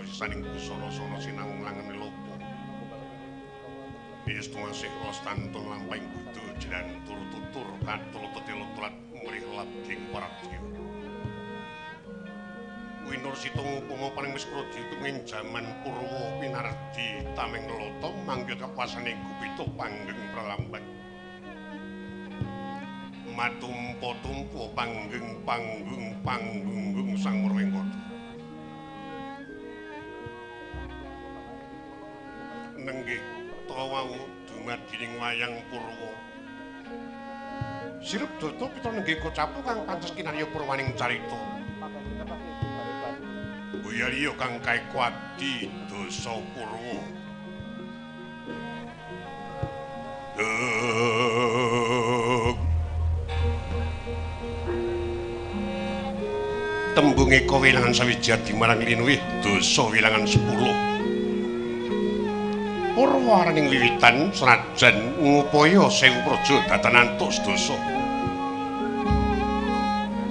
Kawisaning busana sana sinangung langen lopo. Piyestu asih lestantun lampahing buda jiran tur-tutur katul tetil tulat mrih labding paradya. Winur situng upama paring wis praja ing jaman Purwa pinardi tameng lata manggya kekuasane Gupita panggeng pralamban. Matumpa-tumpa panggeng panggung panggunggung sang Murwengkada. Nenggih ta wau dumadining wayang Purwa. Sirup data pitra nenggih kocapu kang pantes kinarya purwaning carita. Buyariya kang kaeka adi dasa Purwa. Tembung eka wilangan sawiji adi marang linuwih dasa wilangan 10. Purwa araning wiwitan senajan ngupaya sewu praja datan antuk sedasa.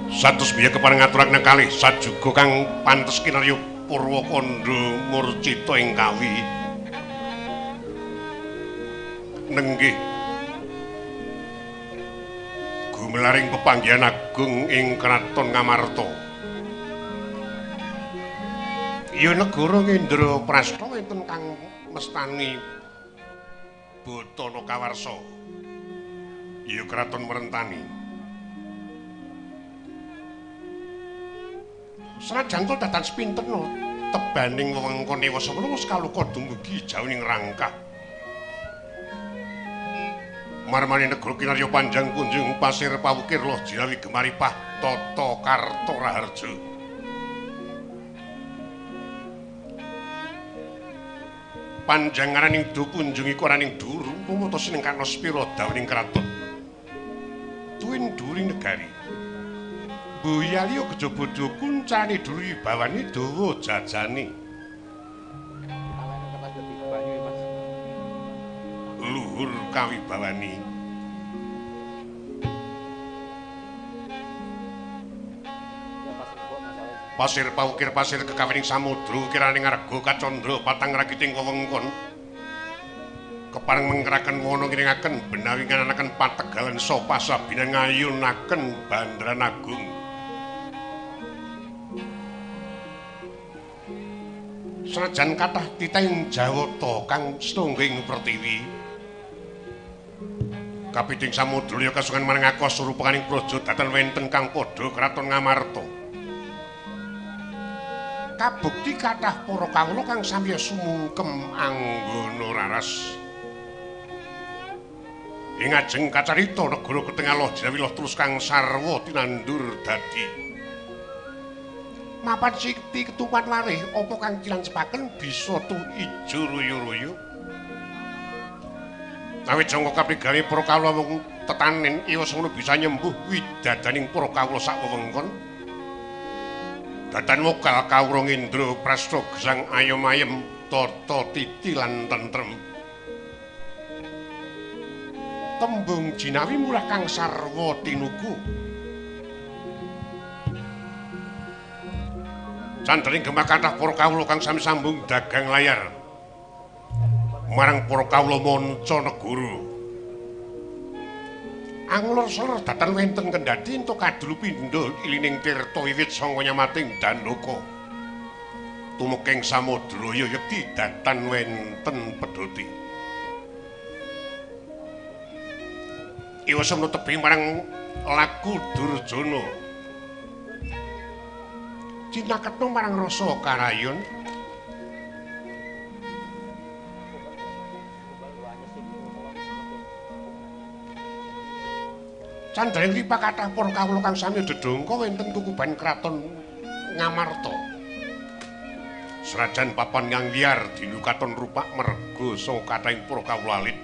Satus biya kepareng ngaturaken kalih sajuga kang pantes kinarya Purwa kandha murcita ing kawi. Nenggih gumelaring pepanggihan agung ing kraton Ngamarta. Ya negara Ngendraprasta wonten kang mestani Bathana Kawarsa. Ya kraton Merentani. Senajan to datan sepinten tebaning wewengkon Wasamana wis kaluka dumugi jauning rangkah. Marmane negara kinarya panjang kunjung pasir pawukir loh jirawi gemaripah tata karta raharja. Panjang araning du punjung iku araning duru umpama seneng kana spira dawening kraton. Tuwin during negari. Boyaliya kejaba kuncane duru wibawane dawa jajane. Luhur kawibawani. Pasir pawukir pasir kekawining samudra ukiraning arga kacandra patang ragiting wewengkon. Kepareng mengkeraken wana ngiringaken benawi ngananaken pategalan sapa sabinan ngayunaken bandaran agung. Senajan kathah titahing Jawata kang setungga ing pertiwi. Kapiting samudra liya kasungan marang akasa rupakaning praja datan wenten kang padha kraton Ngamarta. Kabukti kathah para kawula kang samiya sumungkem anggana raras. Ing ajeng kacarita negara ketengah loh jinawi loh terus kang sarwa tinandur dadi. Mapan sikti ketupan warih apa kang cinancepaken bisa tu ijo ruyu-ruyu. Awit jangka kaprigawe para kawula mung tetanen iwa semono bisa nyembuh widadaning para kawula sak wewengkon. Datan wokal kawura Ngendra Prasta gesang ayem-ayem tata titi lan tentrem. Tembung jinawi murah kang sarwa tinuku. Candring gemah kathah para kawula kang sami sambung dagang layar marang para kawula manca negara. Anglor selor datan wenten kendhati entuk kadulu pindha ilining tirta wiwit sanga nyamating Dandaka. Tumekeng samudra ya yekti datan wenten pedhoti. Iwa semno tebing marang laku Durjana. Cinaketno marang rasa karayon. Candring ripa kathah para kawula kang sami dedongka wenten kukuban kraton Ngamarta. Serajan papan kang liar dinukaton rupak merga saka kathahing para kawula alit.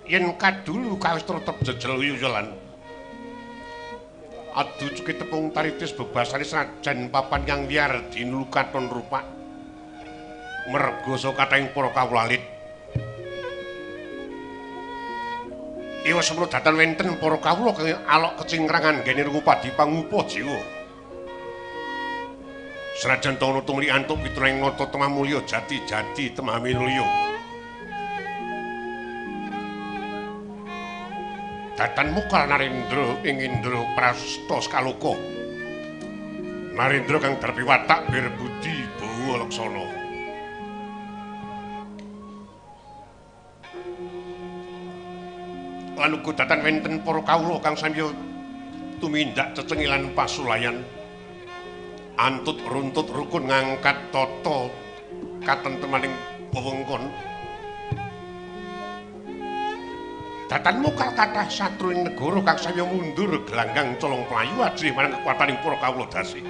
Yen kadulu kawis tetep jejel uyulan. Adu cuki tepung taritis bebasane senajan papan kang liar dinukaton rupak merga saka kathahing para kawula alit. Iwa semro datan wenten para kawula kang alok kecingkrangan gene ngupadi pangupa jiwa. Senajan tono tumli antuk pituring nata temah mulya jati-jati temah minulya. Datan mukal Narendra ing Indra Prasta Skaloka. Narendra kang darpi watak bir budi bawa laksana. Lan uga datan wenten para kawula kang samya tumindak cecengilan pasulayan. Antut runtut rukun ngangkat tata katentremaning wewengkon. Datan mukal kathah satru ing negara kang samya mundur gelanggang colong playu ajrih marang kekuataning para kawula dasi.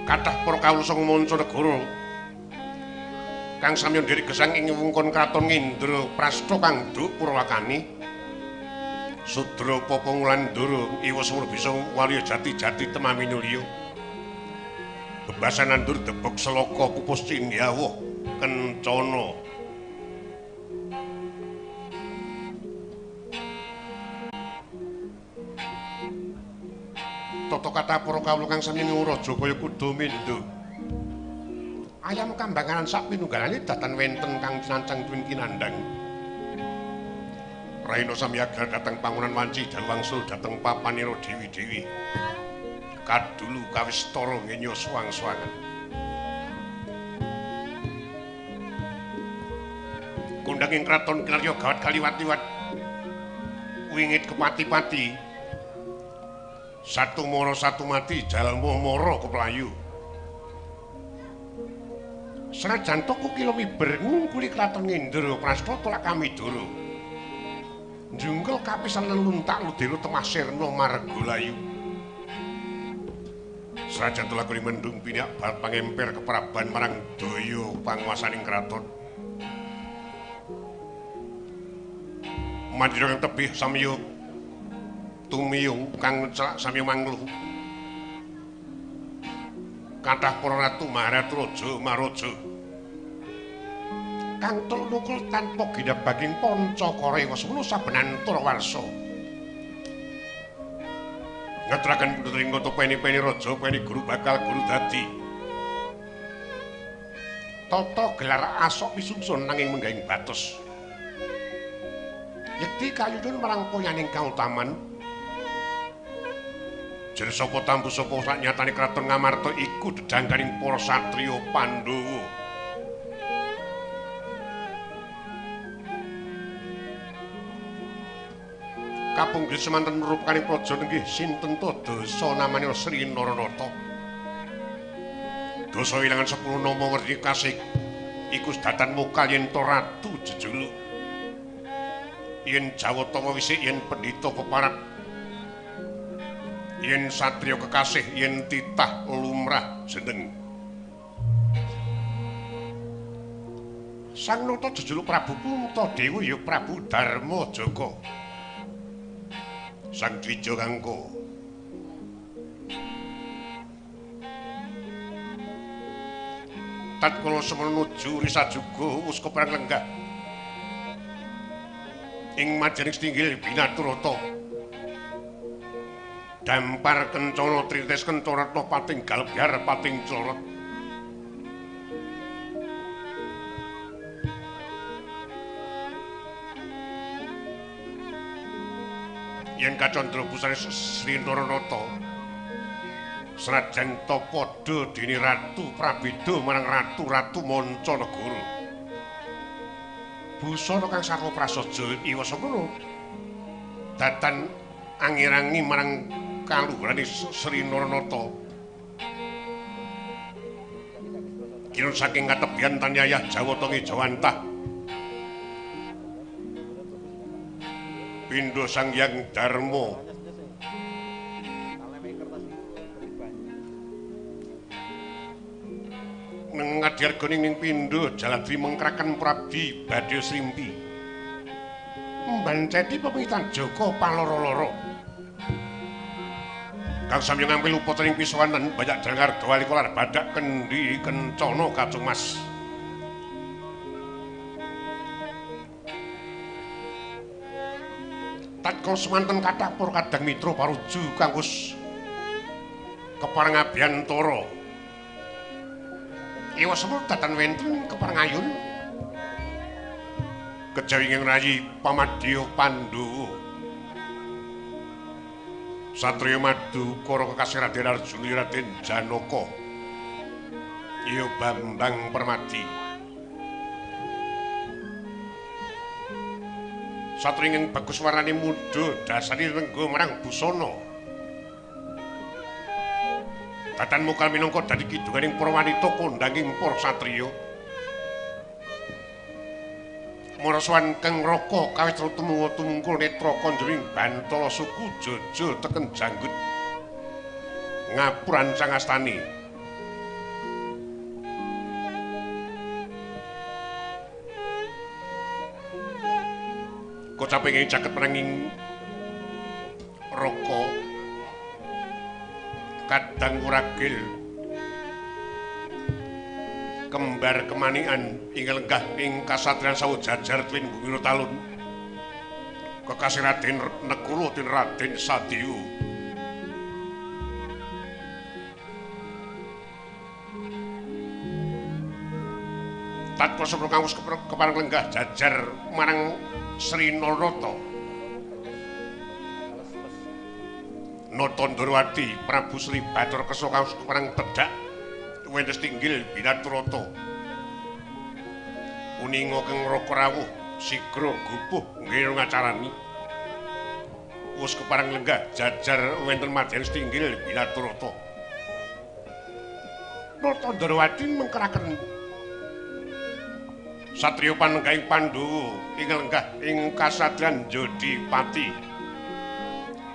Kathah para kawula saka manca negara kang samya ndherek gesang ing wewengkon kraton Indra Prasta kang duk purwakani. Sudra Papangulan Ndara iwa sumur bisa waluya jati-jati temah minulya. Bebasan nandur debek selaka pupus cindyawa kencana. Tata kata para kawula kang sami nguraja kaya kuda mendha. Ayam kambanganan sak pinunggalane datan wenten kang cinancang tuwin kinandhang. Raina samyaga dhateng pangonan wanci dalu wangsul dhateng papanira dewi-dewi. Kadulu kawistara ngenya suwang-suwangan. Kondhang ing kraton kinarya gawat kaliwat-liwat. Wingit kepati-pati. Satu mara satu mati jalma mara keplayu. Senajan to kukila miber ngungkuli kraton Indra Prasta tolak kamidara. Njungkel kapisan leluntak ludelo temah sirna margalayu. Senajan to lakoni mendung piniak bal pangemper kepraban marang daya panguwasaning kraton. Mandira kang tebih samya tumiyung kang celak samya mangluh. Kathah para ratu maharatu raja maharaja kang tul nukul tanpa ginabaging pancakara ing saben antara warsa. Ngeteraken putring kota peni-peni raja peni guru bakal guru dadi. Tata gelar asok pisungsun nanging menggahing batos. Yekti kayudun marang poyaning kautaman. Jer sapa tambu sapa sak nyatane kraton Ngamarta iku dedangganing para satriya Pandhawa. Kapunggil semanten rupakaning praja nenggih sinten ta dasa namane Sri Naranata. Dasa wilangan 10 nama werni kasih iku sedatan mukal yen ta ratu jejuluk. Yen Jawata wisik yen pendhita peparap. Yen satriya kekasih yen titah lumrah jeneng. Sang Nata jejuluk Prabu Puntadewa ya Prabu Darmajaka. Sang Dwija Kangko. Tatkala semono nuju Risajuga wis keprang lenggah ing madyaning setinggil binaturata. Dampar kencana trites kencaratna pating galbyar pating corot. Yen kacandra busane Sri Naranata senajan ta padha dene Ratu Prabeda marang ratu-ratu manca negara. Busana kang sarwa prasaja iwa sakono datan angirangi marang kaluhurane Sri Naranata. Kirun saking katebian tanyayah Jawata Ngejawantah Pindha Sang Hyang Darma neng ngadyarga ning pindha jaladri mengkraken prabdi badhe srimpi mbanceti pemitan Jaka paloro-loro kang samya ngampil upata ing pisowanan banyak dengar dawalika badak kendi kencana kacung mas. Tatkala semanten kathah para kadang mitra paruju kang wis kepareng abiyantara. Ewa semua datan wenten kepareng ayun. Kejawi ing rayi pamadya Pandhawa. Satriya Madukara kekasih Raden Arjuna Raden Janaka. Ya Bambang Permadi. Satriya ingkang bagus warnane mudha dasari rengga marang busana. Datan mukal minangka dadi kidunganing para wanita kondanging para satriya. Marasowan Kang Raka kawit tumunga tumungkul netra kanjeng bantala suku jojo teken janggut ngapurancang astani. Kocap ing caket peranging Raka kadang wuragil kembar kemanian ing lenggah ing kasatriyan sawu jajar tuwin bumi talun kekasih Raden Nekula tin Raden Sadya. Tatkala sepro kang wis kepareng lenggah jajar marang Sri Narata Nata Ndorowati Prabu Sri Bathara Kresna kang wis kepareng tedhak wentes tinggil Binaturata. Uninga kang Raka rawuh sigra gupuh nggih ngacarani. Wis kepareng lenggah jajar wenten madyan tinggil Binaturata. Nata Ndorowati mengkeraken satriya panenggahing Pandhawa ing lenggah ing kasatriyan Jodipati.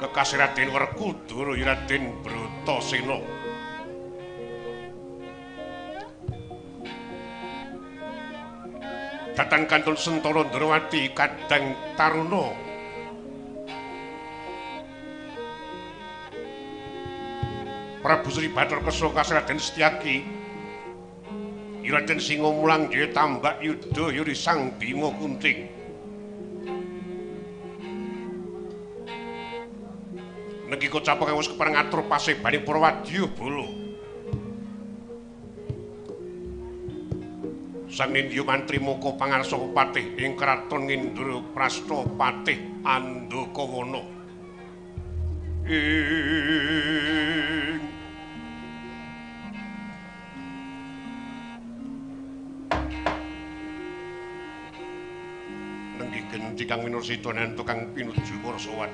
Kekasih Raden Werkudara Raden Bratasena. Datang kantun Sentara Ndorowati kadang taruna. Prabu Sri Bathara Kresna kasih Raden Setyaki. Raden Singa Mulang Jaya Tambak Yuda Yuri Sang Bima Kunting. Negi kocap kang wis kepareng ngatur pasebaning para wadyabala. Sang Nindya Mantri Moko pangarsa patih ing kraton Indraprasta Patih Andakawana. Nenggih genti kang winursita nanto kang pinuju para sowan.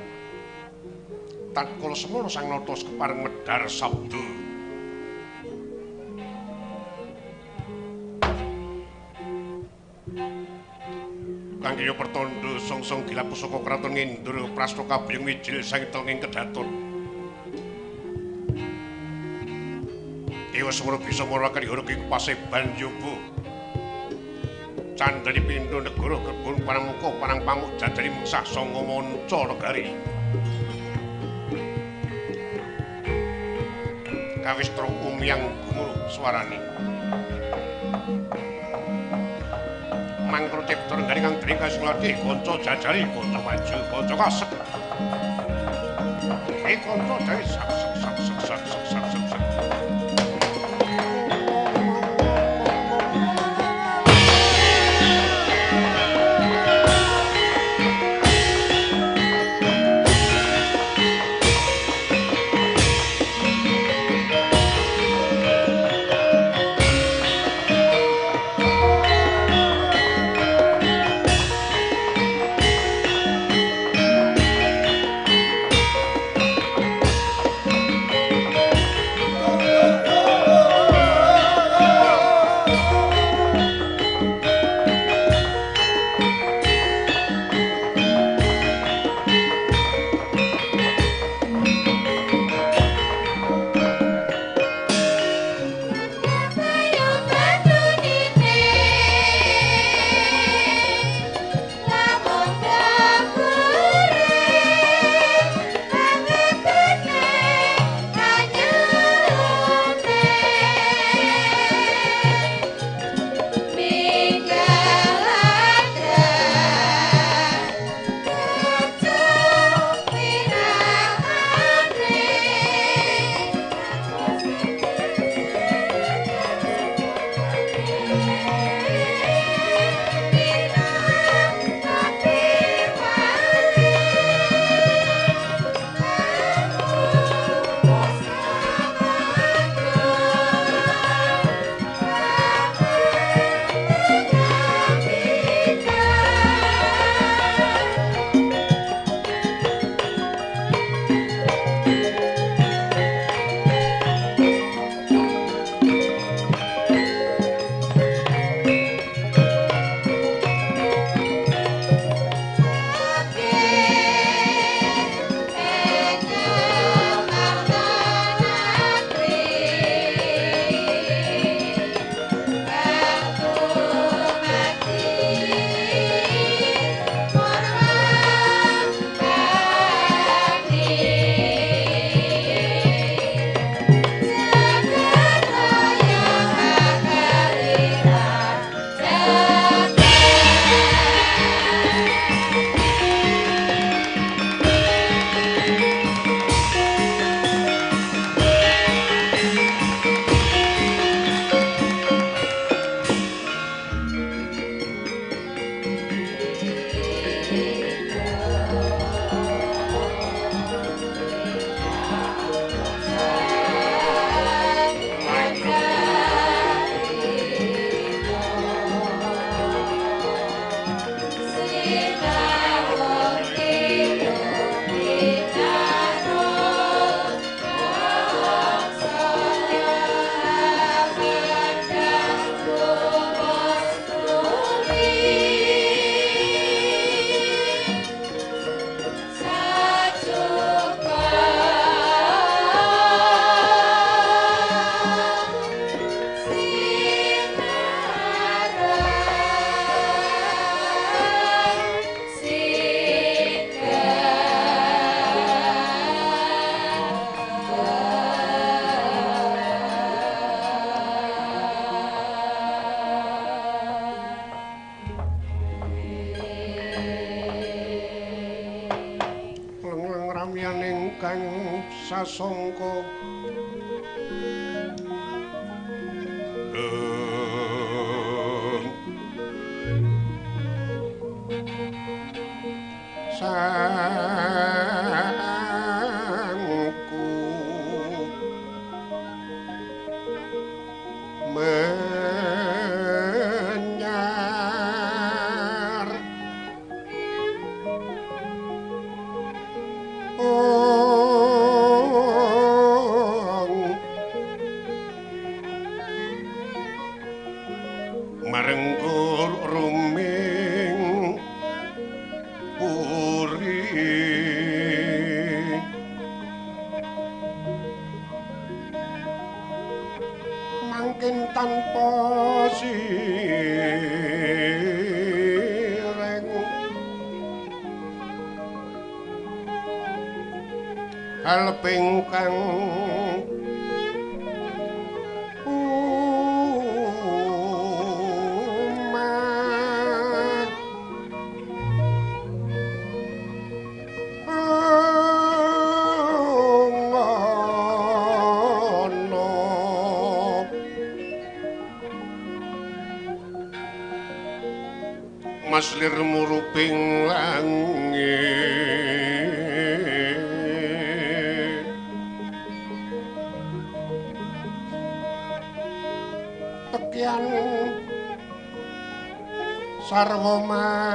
Tatkala semono Sang Nata kepareng medhar sabda. Kang kaya pertandha songsong gila pusaka kraton Indraprasta kabiyung mijil sang tenging kedaton. Ewa semono bisa maraken hurug ing paseban yoba. Candhani pindha negara kebun paramuka parang pamuk jajari mengsah sanga manca negari. Kawis umyang gumuruh swarane. Mangkro cipta renggani kang dring kasulati kanca jajari kanca maju kanca kasek. Kanca jajari sak sak sak sak sak sak sak sak. Kalayan ingkang sasongko sangku menyar marengkur ruming puri mangkin tanpa sireng haleping kang Mas lir muruping langit tekian sarwa mane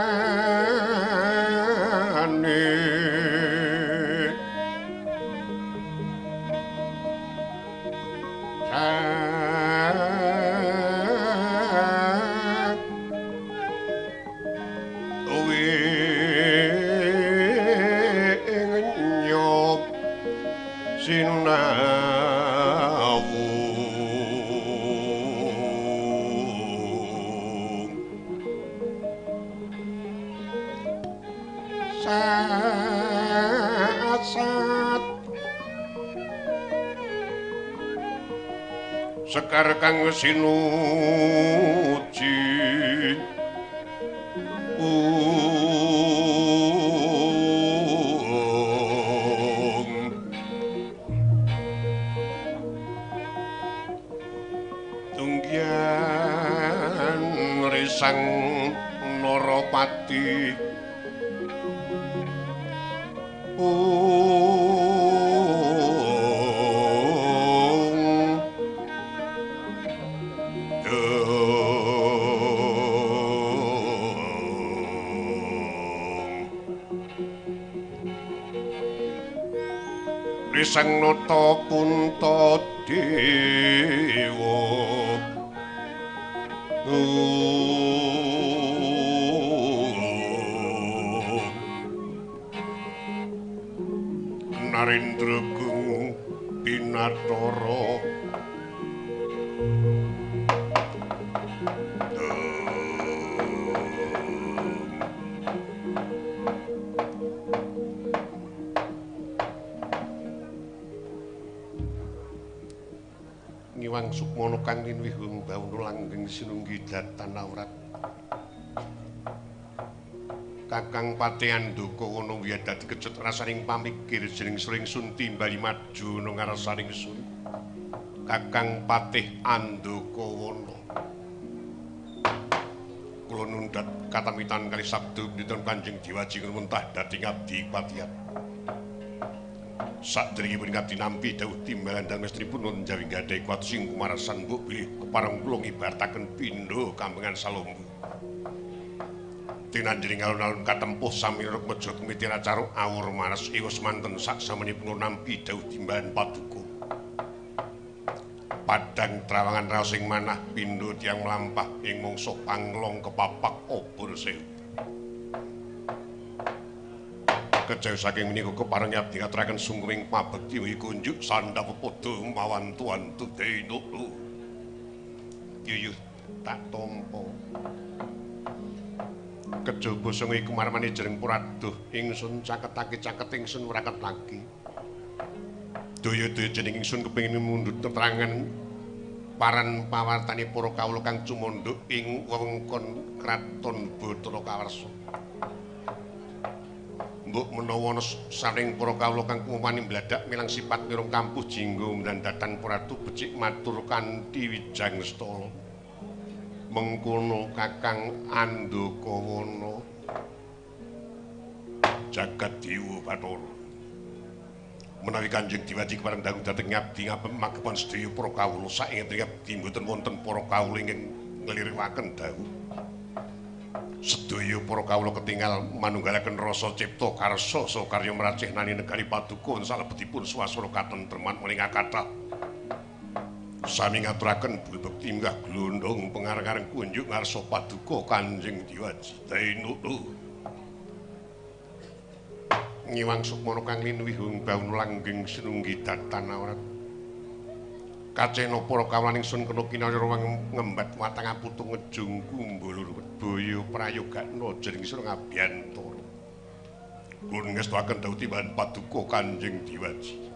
Sekar kang sinuji tunggian risang Narapati Risang nata punta dewa Narendra gung pinatara Ngiwang sukmana kang linwih bawana langgeng sinunggi datan awrat Kakang Patih Andaka wana wiya dadi kecut rasaning pamikir jeneng sring sun timbali maju ana ngarsaning sun Kakang Patih Andaka wana kula nundhat katamitan kali sabda pinten Kanjeng Dewaji muntah dadi ngabdi patihan. Sakderengipun ngabdi nampi dawuh timbalan dalem estripun nuwun jawi gadhahi kuwatos ing kumarasan mbok bilih kepareng kula ngibartaken pindha kampengan salombu. Tinanjering alun-alun katempuh sami rukmaja tumitira caruk awur maras iwa semanten sak samanipun nampi dawuh timbalan paduka. Padang trawangan raos ing manah pindha tiyang mlampah ing mangsa panglong kepapak obor sewu. Kejauh saking menika kepareng abdi ngaturaken sungkeming pabekti ugi kunjuk sandhap pepadha mawantu-wantu dene. Yuyuh tak tampa. Kejaba sanga iku marmane jering puraduh ingsun caketake caket ingsun wraket lagi. Daya-daya jeneng ingsun kepengin mundhut teterangan paran pawartane para kawula kang cumandhuk ing wewengkon kraton Bathara Kawarsa. Mbok menawa ana saking para kawula kang kumani mbladak milang sipat mirung kampuh jinggo ndandatan pratu becik matur kanthi wijangstala. Mengkono Kakang Andakawana. Jagat Dewa Bathara. Menawi Kanjeng Diwaji kepareng dangu dhateng ngabdi magepokan sedaya para kawula saking ngabdi mboten wonten para kawula ingkang ngliriwaken dawuh. Sedaya para kawula ketingal manunggalaken rasa cipta karsa saha karya mracih nani negari paduka salebetipun swasana katentreman menika kathah. Sami ngaturaken bebekti minggah glondhong pengareng-areng kunjuk ngarsa paduka Kanjeng Diwaji. Dainulu. Ngiwang sukmana kang linuwih bauna langgeng sinunggi datan awrat. Kacena para kawulaning sun kena kinarya ngembat watang aputu ngejung kumbulur baya prayogakna jeneng sira ngabiyantara. Kula ngestuaken dawuh timbahan paduka Kanjeng Diwaji.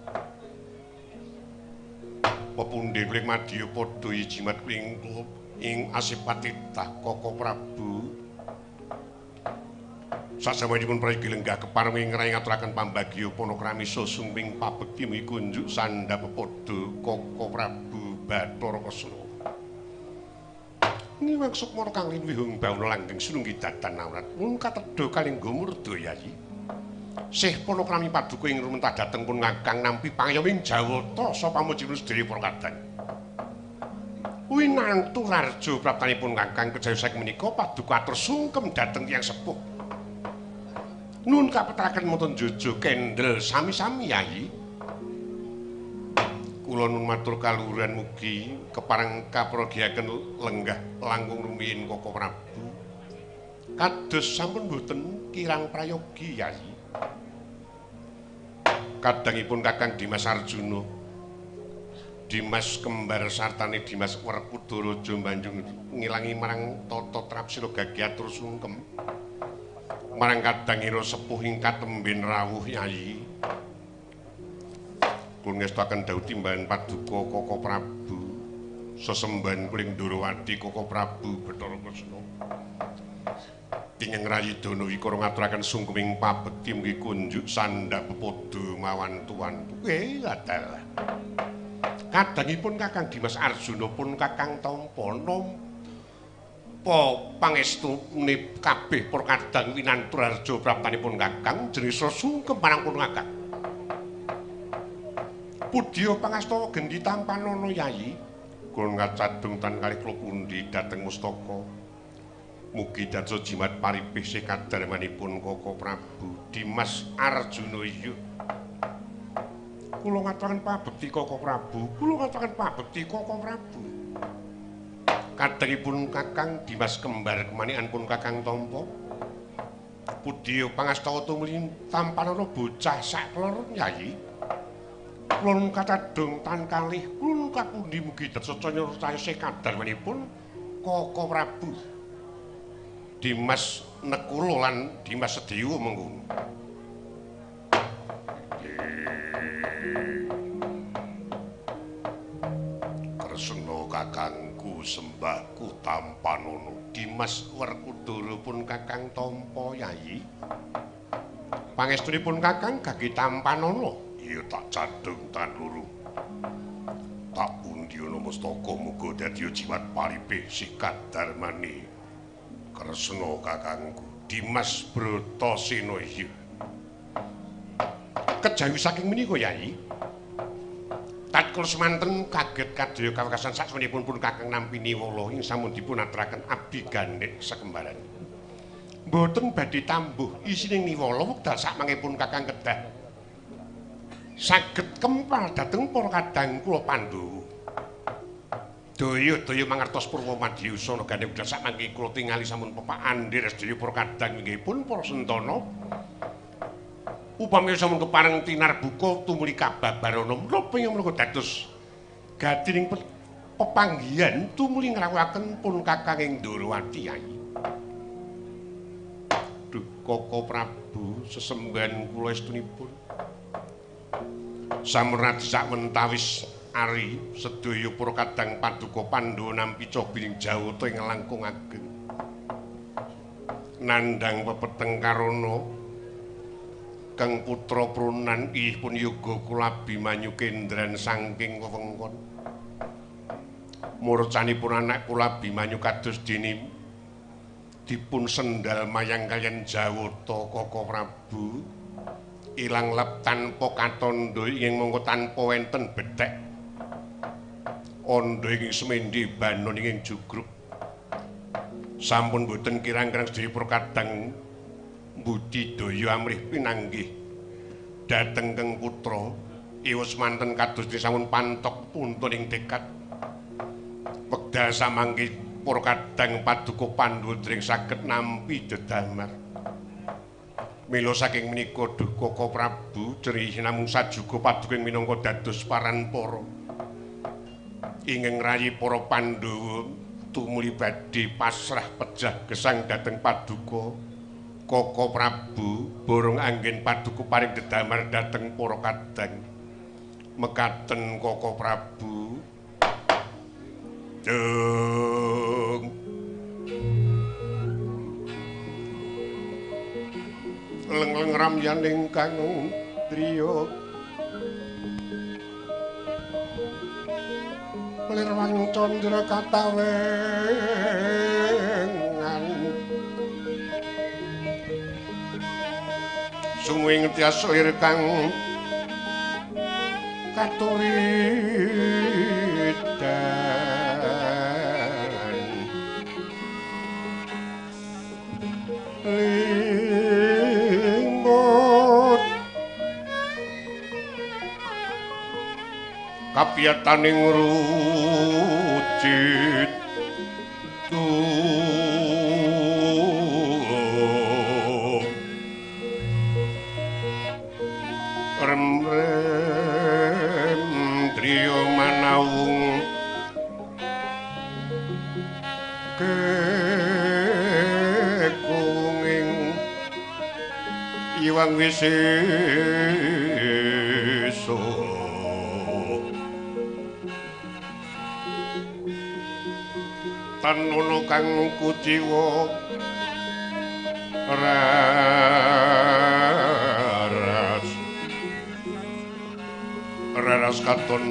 Pepundhen kuling madya padha jimat kuling ing asipatitah Koko Prabu. Sasampunipun prayogi lenggah kepareng ing ngrai ngaturaken pambagya panakrami sungsing pabekti mugi kunjuk sandhap pepadha Koko Prabu Bathara Kresna. Ngiwang sukmana kang linuwih bawana langgeng sinunggi datan awrat mung katedha kalingga murda yayi. Sih panakrami paduka ing rumentah dhateng pun ngakang nampi pangayoming Jawata sapa pamujipun sedaya para kadang. Winantu rarja praptanipun kakang kejawi saking menika paduka atur sungkem dhateng tiyang sepuh. Nun kapeteraken wonten jojo kendel sami-sami yayi. Kula nun matur kaluhuran mugi kepareng kapragiaken lenggah langkung rumiyin Koko Prabu. Kados sampun boten kirang prayogi yayi. Kadangipun Kakang Dimas Arjuna, Dimas kembar sartane Dimas Werkudara Banjung ngilangi marang tata trapsila gagi atur sungkem. Marang kadangira sepuh ing katemben rawuh yayi. Kula ngestuaken dawuh timbahan paduka Koko Prabu. Sesembahan kuling Ndorowati Koko Prabu Bathara Kresna. Tingeng rayi Dana Wikara ngaturaken sungkeming pabekti mugi kunjuk sandhap pepadha mawantu-wantu. Adalah. Kadangipun Kakang Dimas Arjuna pun Kakang tampa nampa pangestune kabeh para kadang winanturarja praptanipun Kakang jeneng sungkem marang pun Kakang. Pudya pangastawa gendhi tampanana yayi. Kula ngacadung tan kalih kula pundi dhateng mustaka. Mugi dados jimat paripih sekadarmanipun Koko Prabu Dimas Arjuna iya. Kula ngaturaken pabekti Koko Prabu, kula ngaturaken pabekti Koko Prabu. Kadangipun Kakang Dimas kembar kemanikan pun Kakang tampa. Pudya pangastawa tumuli tampanana bocah saklor yayi. Kula kacadung tan kalih kula kapundi mugi dados caya sekadarmanipun Koko Prabu Dimas Nekula lan Dimas Sedewa mengkono. Kresna kakangku sembahku tampanana Dimas Werkudara pun Kakang tampa yayi. Pangestunipun Kakang gagi tampanana. Iya tak cadhung tan luru. Tak pundi ana mustaka muga dadi jimat paripih sikadarmane. Kresna kakangku Dimas Bratasena iya. Kejawi saking menika yayi. Tatkala semanten kaget kadaya kawekasan saksamunipun pun Kakang nampi niwala ing sampun dipun aturaken abdi gandhek sekembaran. Mboten badhe tambuh isining niwala wekdal sakmangkipun Kakang kedah saged kempal dhateng para kadang kula Pandhawa. Daya-daya mangertos purwa madyusana gandhe wekdal sakmangke kula tingali sampun pepak andhir sedaya para kadang inggih pun para sentana. Upami sampun kepareng tinarbuka tumuli kababarana menapa ing menika dados gadining pepanggihan tumuli ngrawuhaken pun Kakang ing Ndorowati yayi. Duh Koko Prabu sesembahan kula estunipun. Sampun radi sakwentawis ari sedaya para kadang paduka Pandhawa nampi cobining Jawata ing langkung ageng. Nandhang pepeteng karana Kang putra Prunan inggih pun yoga kula Abimanyu kendran saking wewengkon. Murcanipun anak kula Abimanyu kados dene dipun sendal mayang kaliyan Jawata Kaka Prabu. Ilang lep tanpa katandha ing mongko tanpa wenten bethek. Andha ing semendhe banon ing jugruk. Sampun boten kirang-kirang sedaya para kadang budidaya amrih pinanggih dhateng Kang Putra iwes manten kados sampun pantok puntun ing tekad. Wekdal samangke para kadang paduka Pandhawa dring saged nampi dedamar. Mila saking menika duh Kaka Prabu jerih namung sajuga paduka ing minangka dados paranpara. Ingkang rayi para Pandhawa tumuli badhe pasrah pejah gesang dhateng paduka Kaka Prabu borong anggen paduka paring dedamar dhateng para kadang. Mekaten Kaka Prabu. Dung. Leng-leng ramyaning kang driya. Lirwang candra katawengan. Sumuwing tias lir kang katuridan. Limbut kapiyataning rucit Rem-rem driya manawung kekunging iwang wisesa. Tan ana kang kuciwa raras raras katon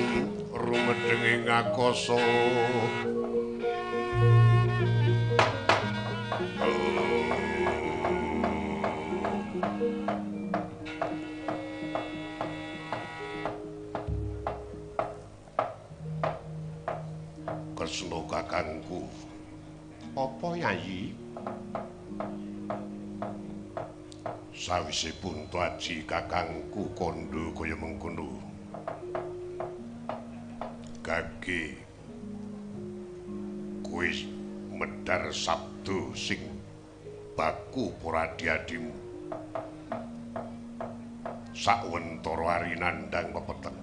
rumedheng ing akasa. Kresna kakangku. Apa Yayi? Sawise punta aji kakangku kandha kaya mengkono. Gage kowe medhar sabda sing baku para adi-adimu. Sawentara ari nandhang pepeteng.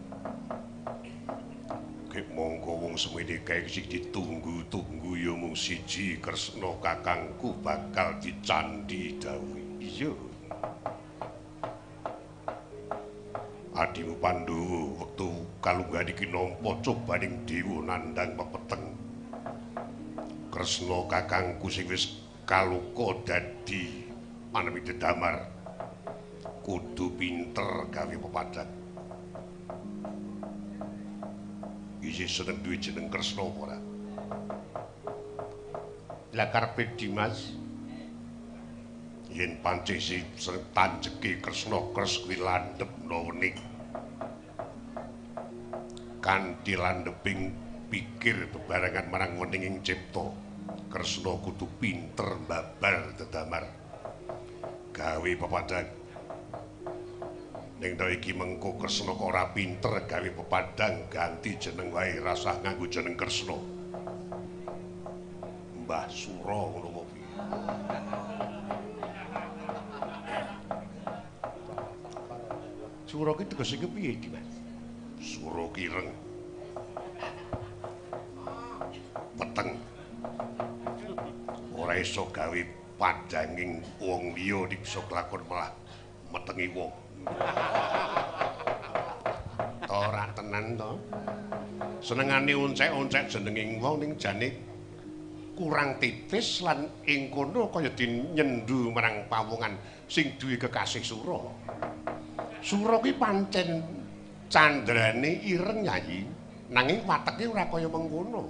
Gek mongko wong semene kae sing ditunggu-tunggu ya mung siji Kresna kakangku bakal dicandhi dawuhe. Iya. Adimu Pandhawa wektu kalungguhan iki nampa cobaning dewa nandhang pepeteng. Kresna kakangku sing wis kaluka dadi panemi dedamar kudu pinter gawe pepadang. Isih seneng duwe jeneng Kresna apa ora? Lah karepe Dimas yen pancen sing tanjeke Kresna kres kuwi landhep no wening. Kanthi landheping pikir bebarengan marang wening ing cipta, Kresna kudu pinter mbabar dedamar gawe pepadang. Ning iki mengko Kresna kok ora pinter gawe pepadang, ganti jeneng wae, rasah nganggo jeneng Kresna. Mbah Sura ngono apa piye? Sura ki tegese piye iki, Mas? Sura kireng. Peteng. Ora iso gawe padanging wong liya nek iso kelakon malah metengi wong. Ora tenan to. Senengane oncek-oncek jenenging wong ning jane kurang titis lan ing kono kaya dinyendu marang pawongan sing duwe kekasih Sura. Sura kuwi pancen candrane ireng Yayi, nanging wateke ora kaya mengkono.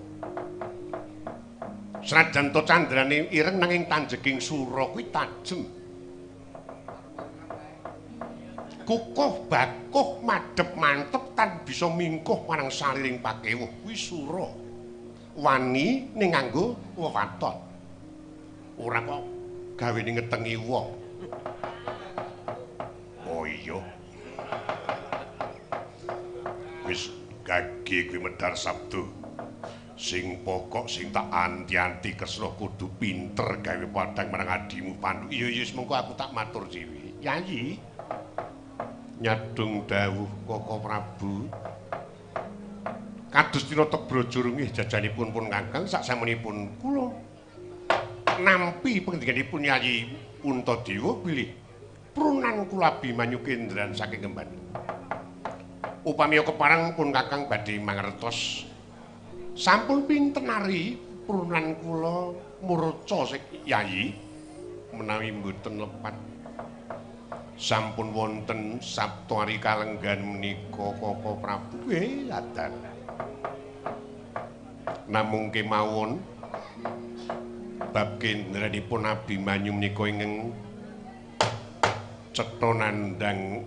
Senajan to candrane ireng nanging tanjeking Sura kuwi tajem. Kukuh bakuh madhep mantep tan bisa mingkuh marang saliring pakewuh kuwi Sura. Wani ning nganggo wewaton. Ora kok gawene ngetengi wong. Oh iya. Wis gage kuwi medhar sabda. Sing pokok sing tak anti-anti Kresna kudu pinter gawe padhang marang adimu Pandu. Iya iya mengko aku tak matur dhewe. Yayi. Nyadung dawuh Koko Prabu. Kados tinata braja rungih jajanipun pun kakang saksamunipun kula nampi pengendikanipun Yayi Puntadewa bilih prunan kula Abimanyu kendran saking Kemban. Upami kepareng pun kakang badhe mangertos sampun pinten ari prunan kula murca Yayi menawi mboten lepat. Sampun wonten Sabtu ari kalenggan menika Koko Prabu. Ladan. Namung kemawon bab kendranipun Abimanyu menika ingkang cetha nandhang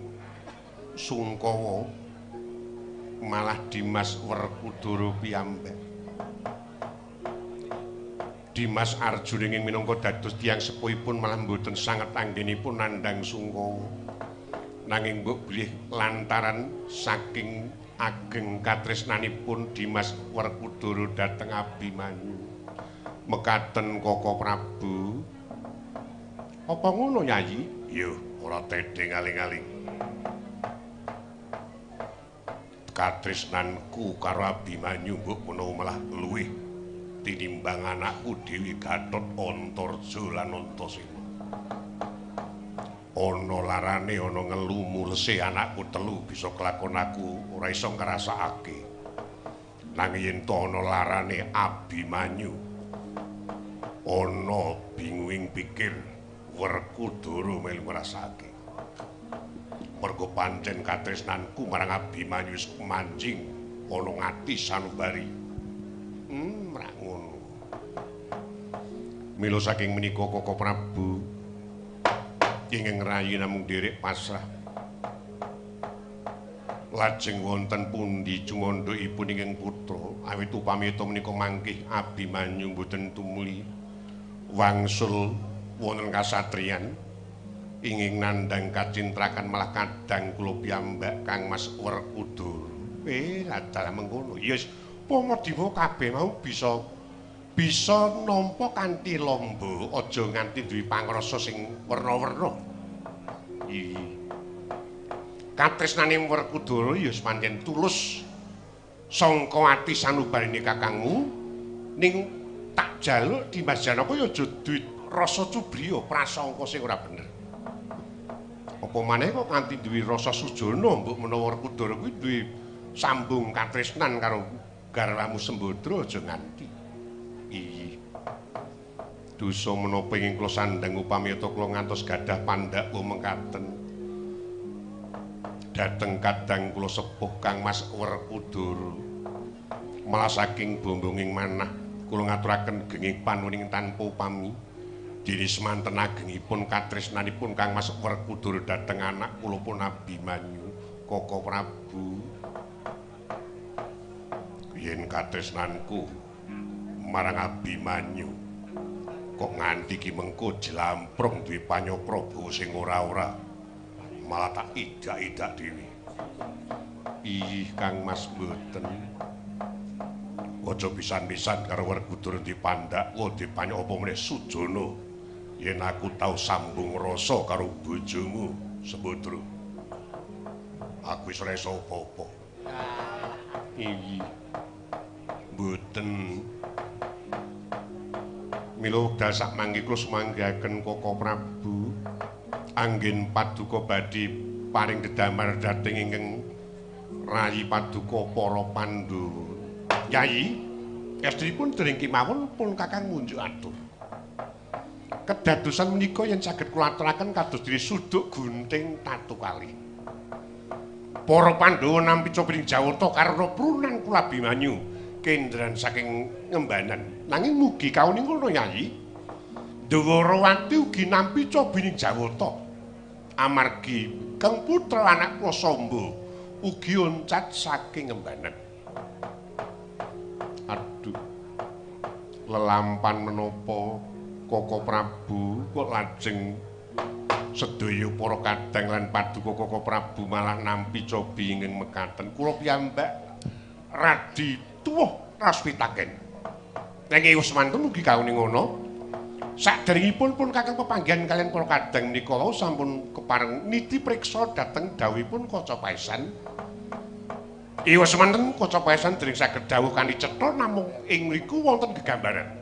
sungkawa malah Dimas Werkudara piyambak. Dimas Arjuna ingkang minangka dados tiyang sepuhipun malah mboten sanget anggenipun nandhang sungkawa. Nanging mbok bilih lantaran saking ageng katresnanipun Dimas Werkudara dhateng Abimanyu. Mekaten Koko Prabu. Apa ngono Yayi? Yo, ora tedheng aling-aling. Katresnanku karo Abimanyu mbok menawa malah luwih tinimbang anakku dhewe Gatot Antarja lan Antasena. Ana larane ana ngelu mulese anakku telu bisa kelakon aku ora iso ngrasakake. Nanging yen to ana larane Abimanyu, ana binguing pikir Werkudara melu ngrasakake. Mergo pancen katresnanku marang Abimanyu wis manjing ana ngati sanubari. Ra ngono. Mila saking menika Koko Prabu ingkang rayi namung nderek pasrah. Lajeng wonten pundi jumandhukipun ingkang putra awit upamita menika mangkih Abimanyu mboten tumuli wangsul wonten kasatriyan ingin nandhang kacintrakan malah kadang kula piyambak Kang Mas Werkudara. Dalah mengkono. Ya wis Pamadiwa kabeh mau bisa nampa kanthi lamba, aja nganti duwe pangrasa sing werna-werna. Iki katresnane Werkudara ya wis pancen tulus sangka ati sanubarine kakangmu, ning tak jaluk Dimas Janaka ya aja duwe rasa cubriya prasangka sing ora bener. Apa maneh kok nganti duwe rasa sujana mbok menawa Werkudara kuwi duwe sambung katresnan karo garwamu Sembadra aja nganti. Iyi. Dosa menapa ingkang kula sandhang upami ta kula ngantos gadah pandhakwa mengkaten. Dhateng kadang kula sepuh Kang Mas Werkudara. Malah saking bombonging manah kula ngaturaken genging panuning tanpa upami. Dene semanten agengipun katresnanipun Kang Mas Werkudara dhateng anak kula pun Abimanyu Koko Prabu. Yen katresnanku marang Abimanyu kok nganti ki mengko jlamprung duwe panyaprabawa sing ora-ora malah tak idak-idak dhewe. Ih Kang Mas mboten. Aja pisan-pisan karo Werkudara dipandhakwa dipanya apa meneh sujana yen aku tau sambung rasa karo bojomu Sembadra. Aku wis ora iso apa-apa. Iya. Mboten. Mila wekdal sak mangke kula sumanggaken Koko Prabu anggen paduka badhe paring dedamar dhateng ingkang rayi paduka para Pandhawa. Yayi, estrinipun dereng kemawon pun kakang ngunjuk atur. Kedadosan menika yen saged kula aturaken kados dene suduk gunting tatu kali. Para Pandhawa nampi cobi ing Jawata karena prunan kula Abimanyu kendran saking Ngembanan. Nanging mugi kauninga Yayi, Dwarawati ugi nampi cobi ing Jawata. Amargi kang putra anak kula Samba ugi oncat saking Ngembanan. Aduh. Lelampan menapa Koko Prabu kok lajeng sedaya para kadang lan paduka Koko Prabu malah nampi cobi ing mekaten. Kula piyambak radi tuwuh raos pitaken. Nanging wis mantun ugi kauningono. Saderengipun pun kakang pepanggihan kalian para kadang menika wau sampun kepareng niti priksa dhateng dawuhipun Kaca Paesan. Iwa semanten Kaca Paesan dereng saged dawuh kanthi cetha namung ing mriku wonten gegambaran.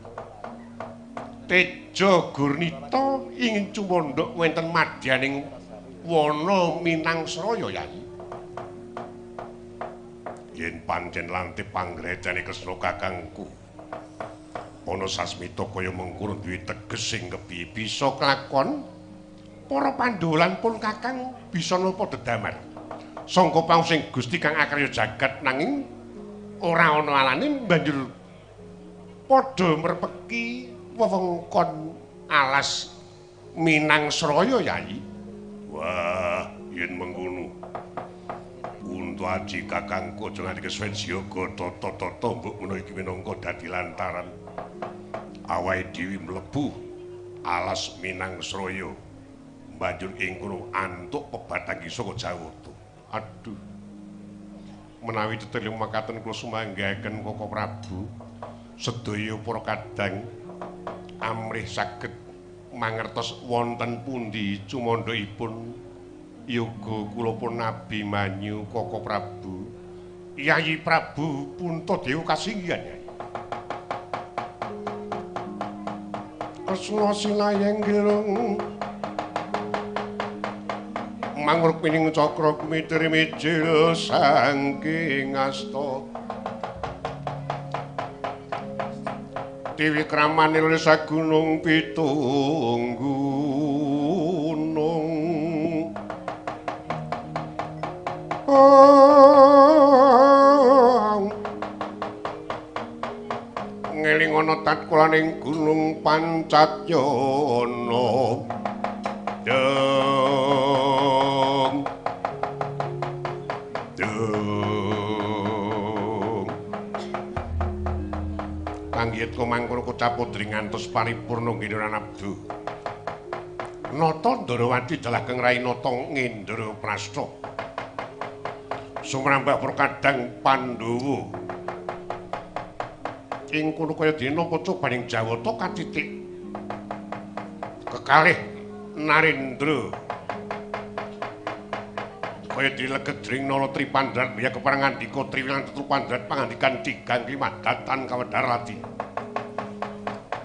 Teja Gurnita ingin cumandhak wonten madyaning wana Minangsraya Yayi. Yen pancen lantip panggrecane Kresna kakangku ana sasmita kaya mengkono duwe teges sing kepiye bisa klakon para Pandhawa lan pun kakang bisa napa dedamar sangka pangsing Gusti kang akarya jagat nanging ora ana alane banjur padha merpeki wewengkon alas Minangsraya Yayi. Wah, yen mengkono untu aji kakangku aja nganti kesuwen siaga tata-tata mbok menawa iki minangka dadi lantaran awake dhewe mlebu alas Minangsraya banjur ing kono antuk pebatang saka Jawata. Aduh, menawi teteling makaten kula sumanggaken Koko Prabu sedaya para kadang amrih saged mangertos wonten pundi cumandhaipun yoga kula pun Abimanyu Koko Prabu. Yayi Prabu Puntadewa kasinggihan Yayi. Kresna sinayeng gelung mangrukmining cakra kumitri mijil saking asta Dewi kramane sagunung pitung gunung. Ngeling ana tatkalaning gunung Pancatyana. Deng. Deng. Panggiyat mangkono kocapudri ngantos paripurna nggene abdu. Nata Ndrawati dalah kang rai nata Ngendraprasta. Sumrambah para kadang Pandhawa. Ing kono kaya dene napa cobaning Jawata katitik kekalih Narendra. Kaya dene legedring Nala Tripandrat biya kepareng ngandika Triwilang Tetrupandrat pangandikan tigang kimadatan kawedhar lati.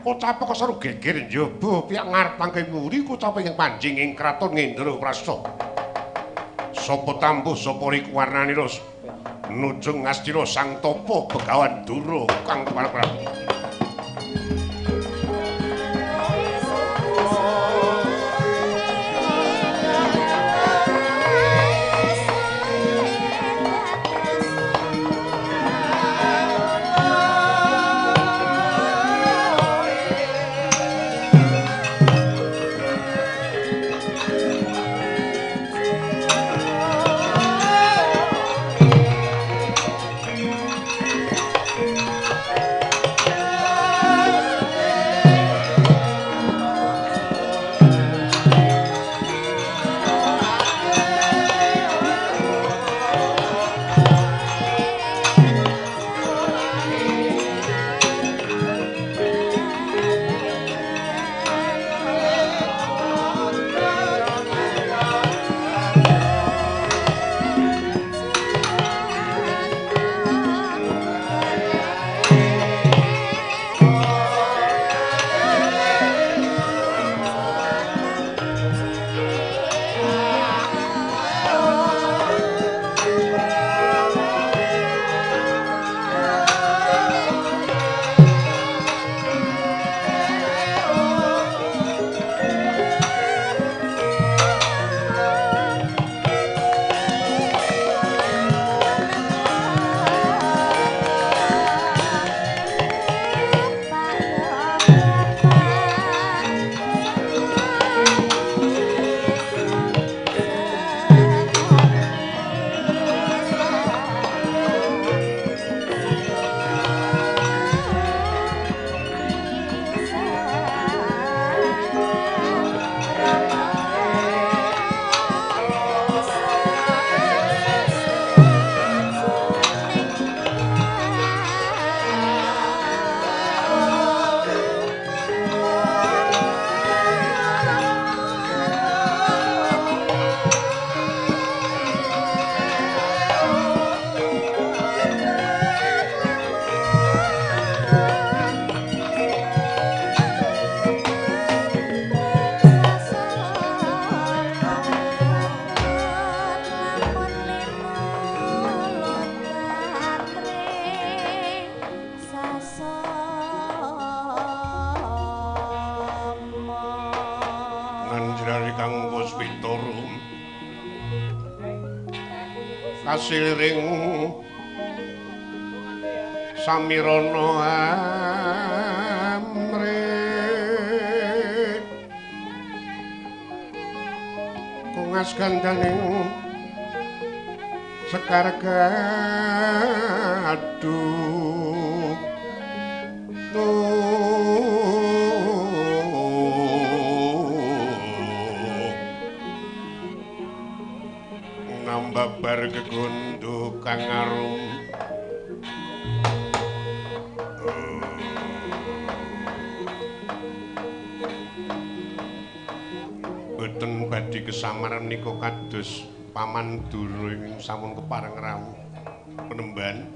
Kocap keseru geger njaba pihak ngarep pangke muri kocap ing panjing ing kraton Ngendraprasta. Sapa tambuh sapa riku warnanira nujung ngastina sang tapa Begawan Dura kang kepareng. ingkang Puspitara kasiliring samirana amrih kungas gandaning sekar gaduk nambabar gegondo kang arum boten badhe kesamaran menika kados Paman Durna ing sampun kepareng rawuh penemban.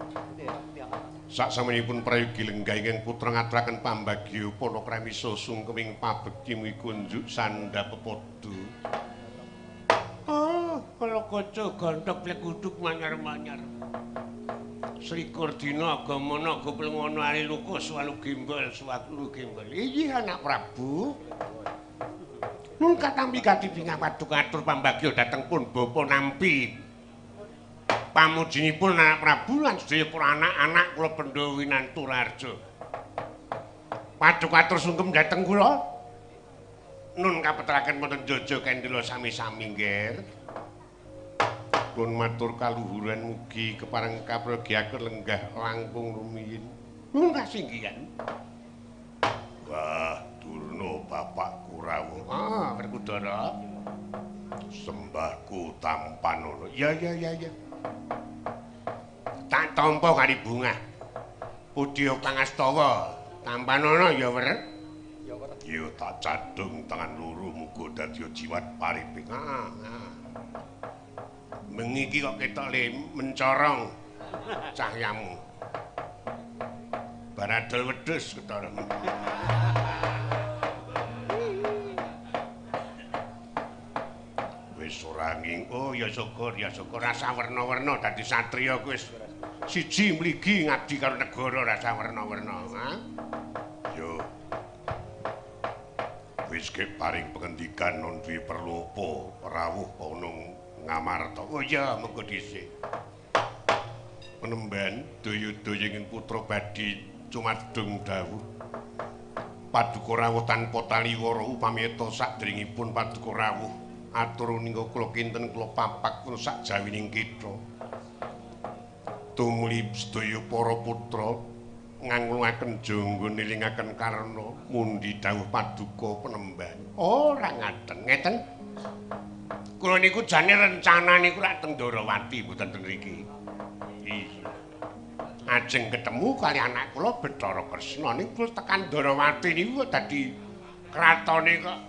Saksamunipun prayogi lenggah ingkang putra ngaturaken pambagya panakrami sungkeming pabekti mugi kunjuk sandha pepadha. Oh, kala kaca gonthok pleguduk manyar-manyar. Selikur dina agamana goplengono aliluka suwalu gembol suwalu gembol. Iya anak Prabu. Nun katampi gati bingah paduka atur pambagya dhateng pun bapa nampi. Pamujinipun anak Prabu lan sedaya para anak-anak kula Pandhawa Winantu Raharja. Paduka atur sungkem dhateng kula. Nun kapeteraken wonten Jojo Kendela sami-sami nggih. Pun matur kaluhuran mugi kepareng kapragiaken lenggah langkung rumiyin. Nun kasinggihan. Wah, Durna bapakku rawuh. Ah, Werkudara. Sembahku tampanono. Ya ya ya ya. Tak tampa kali bungah. Pudya pangastawa tampanono ya wer. Ya wer. Ya tak cadung tangan loro muga dadi jiwat pariping. Ah. Bengi iki kok ketok le mencorong cahyamu. Baradol wedhus ketara. Wis ora nging. Oh ya syukur rasa werna-werna dadi satriya ku wis siji mligi ngabdi karo negara rasa werna-werna, ha? Yo. Wis paring pengendikan non duwe perlu apa rawuh ana Ngamarta. Oh iya mengko dhisik. Penemban daya-daya ing putra badhe cumadung dawuh. Paduka rawuh tanpa taliwara upamiyata sadèrèngipun paduka rawuh atur ningga kula kinten kula papak kula sakjawining kitha. Tumuli sedaya para putra ngangluaken jangga nilingaken karna mundi dawuh paduka penemban. Ora ngaten, ngeten. Kula niku jane rencana niku rak teng Ndorowati mboten teng mriki. Iya. Ajeng ketemu kali anak kula Bathara Kresna niku tekan Ndorowati niku dadi kratone kok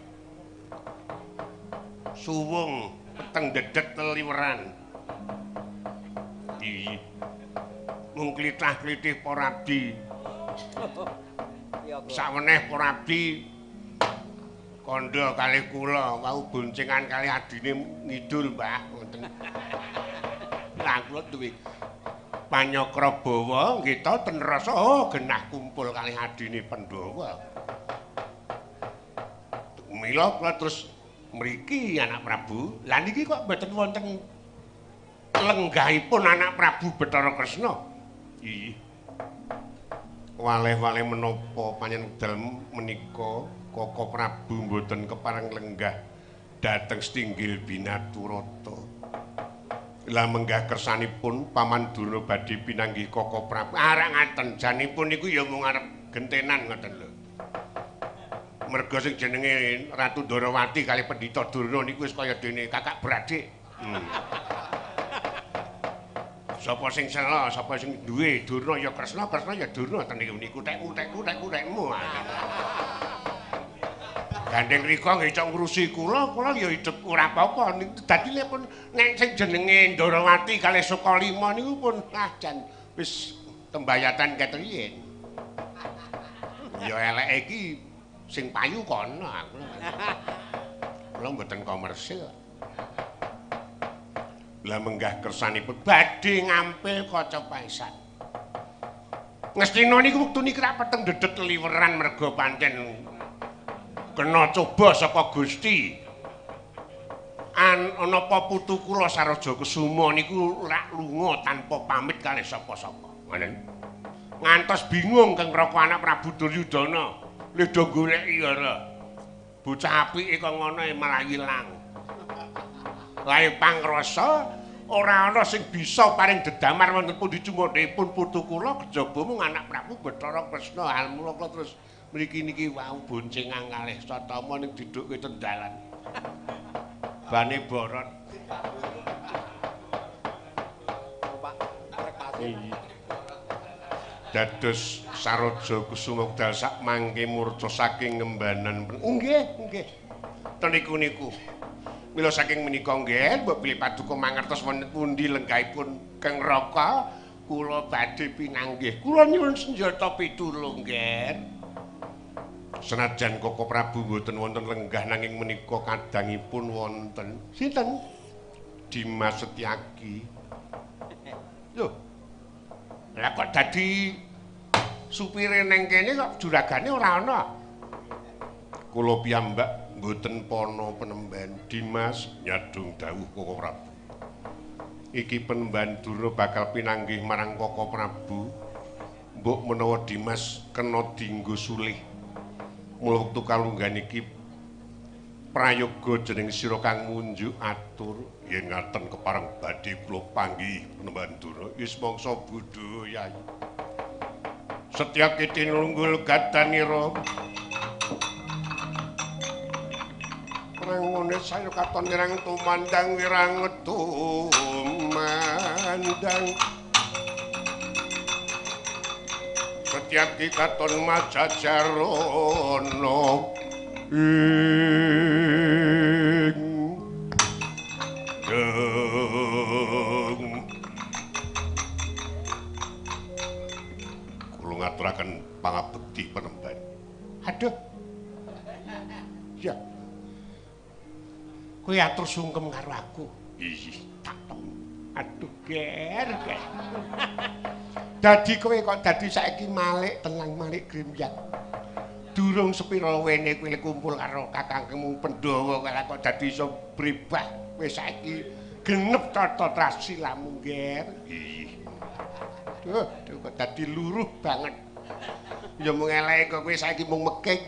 suwung peteng dedet leliweran. Iya. Mung klithah-klithih para abdi. Saweneh para abdi kandha kalih kula wau boncengan kalih adine ngidul, Mbah, ngoten. Lah kula duwe panyakra bawa nggih ta ten rasa oh genah kumpul kalih adine Pandhawa. Mila kula terus mriki anak Prabu. Lah niki kok mboten wonten lenggahipun anak Prabu Bathara Kresna. Iya. Waleh-waleh menapa panjenengan wekdal menika Koko Prabu mboten kepareng lenggah dhateng setinggil Binaturata. Lah menggah kersanipun Paman Durna badhe pinanggih Koko Prabu. Arang ngaten janipun niku ya mung arep gentenan ngoten lho. Merga sing jenenge Ratu Ndorowati kali Pendhita Durna niku wis kaya dene kakak beradik. Sapa sing sela, sapa sing duwe Durna ya Kresna, Kresna ya Durna ten niku tekmu tekku tekku tekmu. Gandeng rika nggih cok ngurusi kula, kula ya hidup ora apa-apa. Dadi nek pun nek sing jenenge Ndorowati kalih Sukalima niku pun ah jan wis tembayatan ket riyin. Ya eleke iki sing payu kono aku. Kula mboten komersil. Lah menggah kersanipun badhe ngampil kaca paisan. Ngestina niku wektu niki rak peteng dedet liweran merga pancen kena coba saka Gusti. Napa putu kula Saraja Kesuma niku rak lunga tanpa pamit kalih sapa-sapa. Ngoten. Ngantos bingung Kang Raka anak Prabu Duryudana. Lih do goleki ora. Bocah apike kok ngono malah ilang. Lae pangrasa ora ana sing bisa paring dedamar wonten pundi cumodhipun putu kula kejaba mung anak Prabu Bathara Kresna. Mula kula terus mriki niki wau boncengan kalih Satama ning didhukke ten dalan. Bane borot. Dados Saraja Kusuma wekdal sak mangke murca saking ngembanan. Nggih, nggih. Ten niku niku. Mila saking menika nggih, mbok bilih paduka mangertos wonten pundi lenggahipun Kang Raka, kula badhe pinanggih. Kula nyuwun senjata pitulung, nggih. Senajan Koko Prabu mboten wonten lenggah nanging menika kadangipun wonten. Sinten? Dimas Setyaki. Lho. Lah kok dadi supire neng kene kok juragane ora ana. Kula piyambak mboten pana penemban Dimas nyadong dawuh Koko Prabu. Iki penemban Durna bakal pinanggih marang Koko Prabu. Mbok menawa Dimas kena dinggo sulih. Mula wektu kalunggan iki prayoga jeneng sira kang munjuk atur yen ngaten kepareng badhe kula panggih penemban Durna. Wis mangsa bodho Yai. Setyaki tinunggul gadanira. Prangone saya katon wirang tumandang wirang tumandang. Setyaki katon majajarana ing deng. Kula ngaturaken pangabekti penemban. Aduh. Ya. Kowe atur sungkem karo aku. Ih, tak temu. Aduh, ger, ger. Dadi kowe kok dadi saiki malik tenang malik gremyak. Durung sepira wene kowe kumpul karo kakangmu Pandhawa kok dadi iso bribah. Kowe saiki genep tata trasilamu, ger. Ih. Duh, duh kok dadi luruh banget. Ya mung eleke kok kowe saiki mung meking.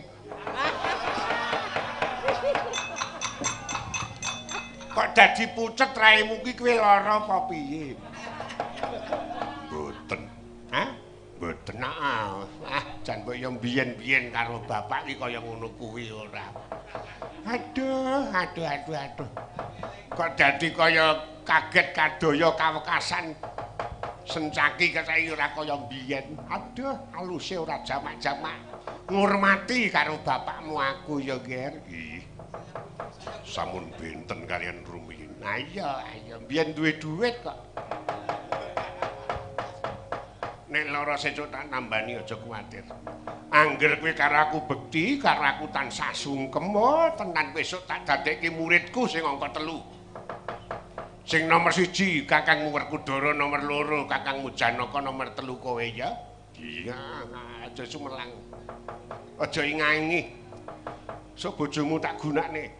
Kok dadi pucet raimu ki kowe lara apa piye? Mboten. Hah? Mboten. Ah, jan mbok yo mbiyen-mbiyen karo bapak ki kaya ngono kuwi ora. Aduh, aduh, aduh, aduh. Kok dadi kaya kaget kadaya kawekasan. Sencaki saiki ora kaya mbiyen. Aduh, aluse ora jamak-jamak. Ngurmati karo bapakmu aku ya, Ger. Ih. Samun benten kalian rumiyin. Nah iya, ayo mbiyen duwe duit kok. Nek lara sesuk tak nambani aja kuwatir. Angger kowe karo aku bekti, karo aku tansah sungkem, oh, tenan besok tak dadekke muridku sing angka 3. Sing nomor 1 Kakangmu Werkudara, nomor 2 Kakangmu Janaka, nomor 3 kowe ya. Iya, aja sumelang. Aja ingangi. Sok bojomu tak gunakne.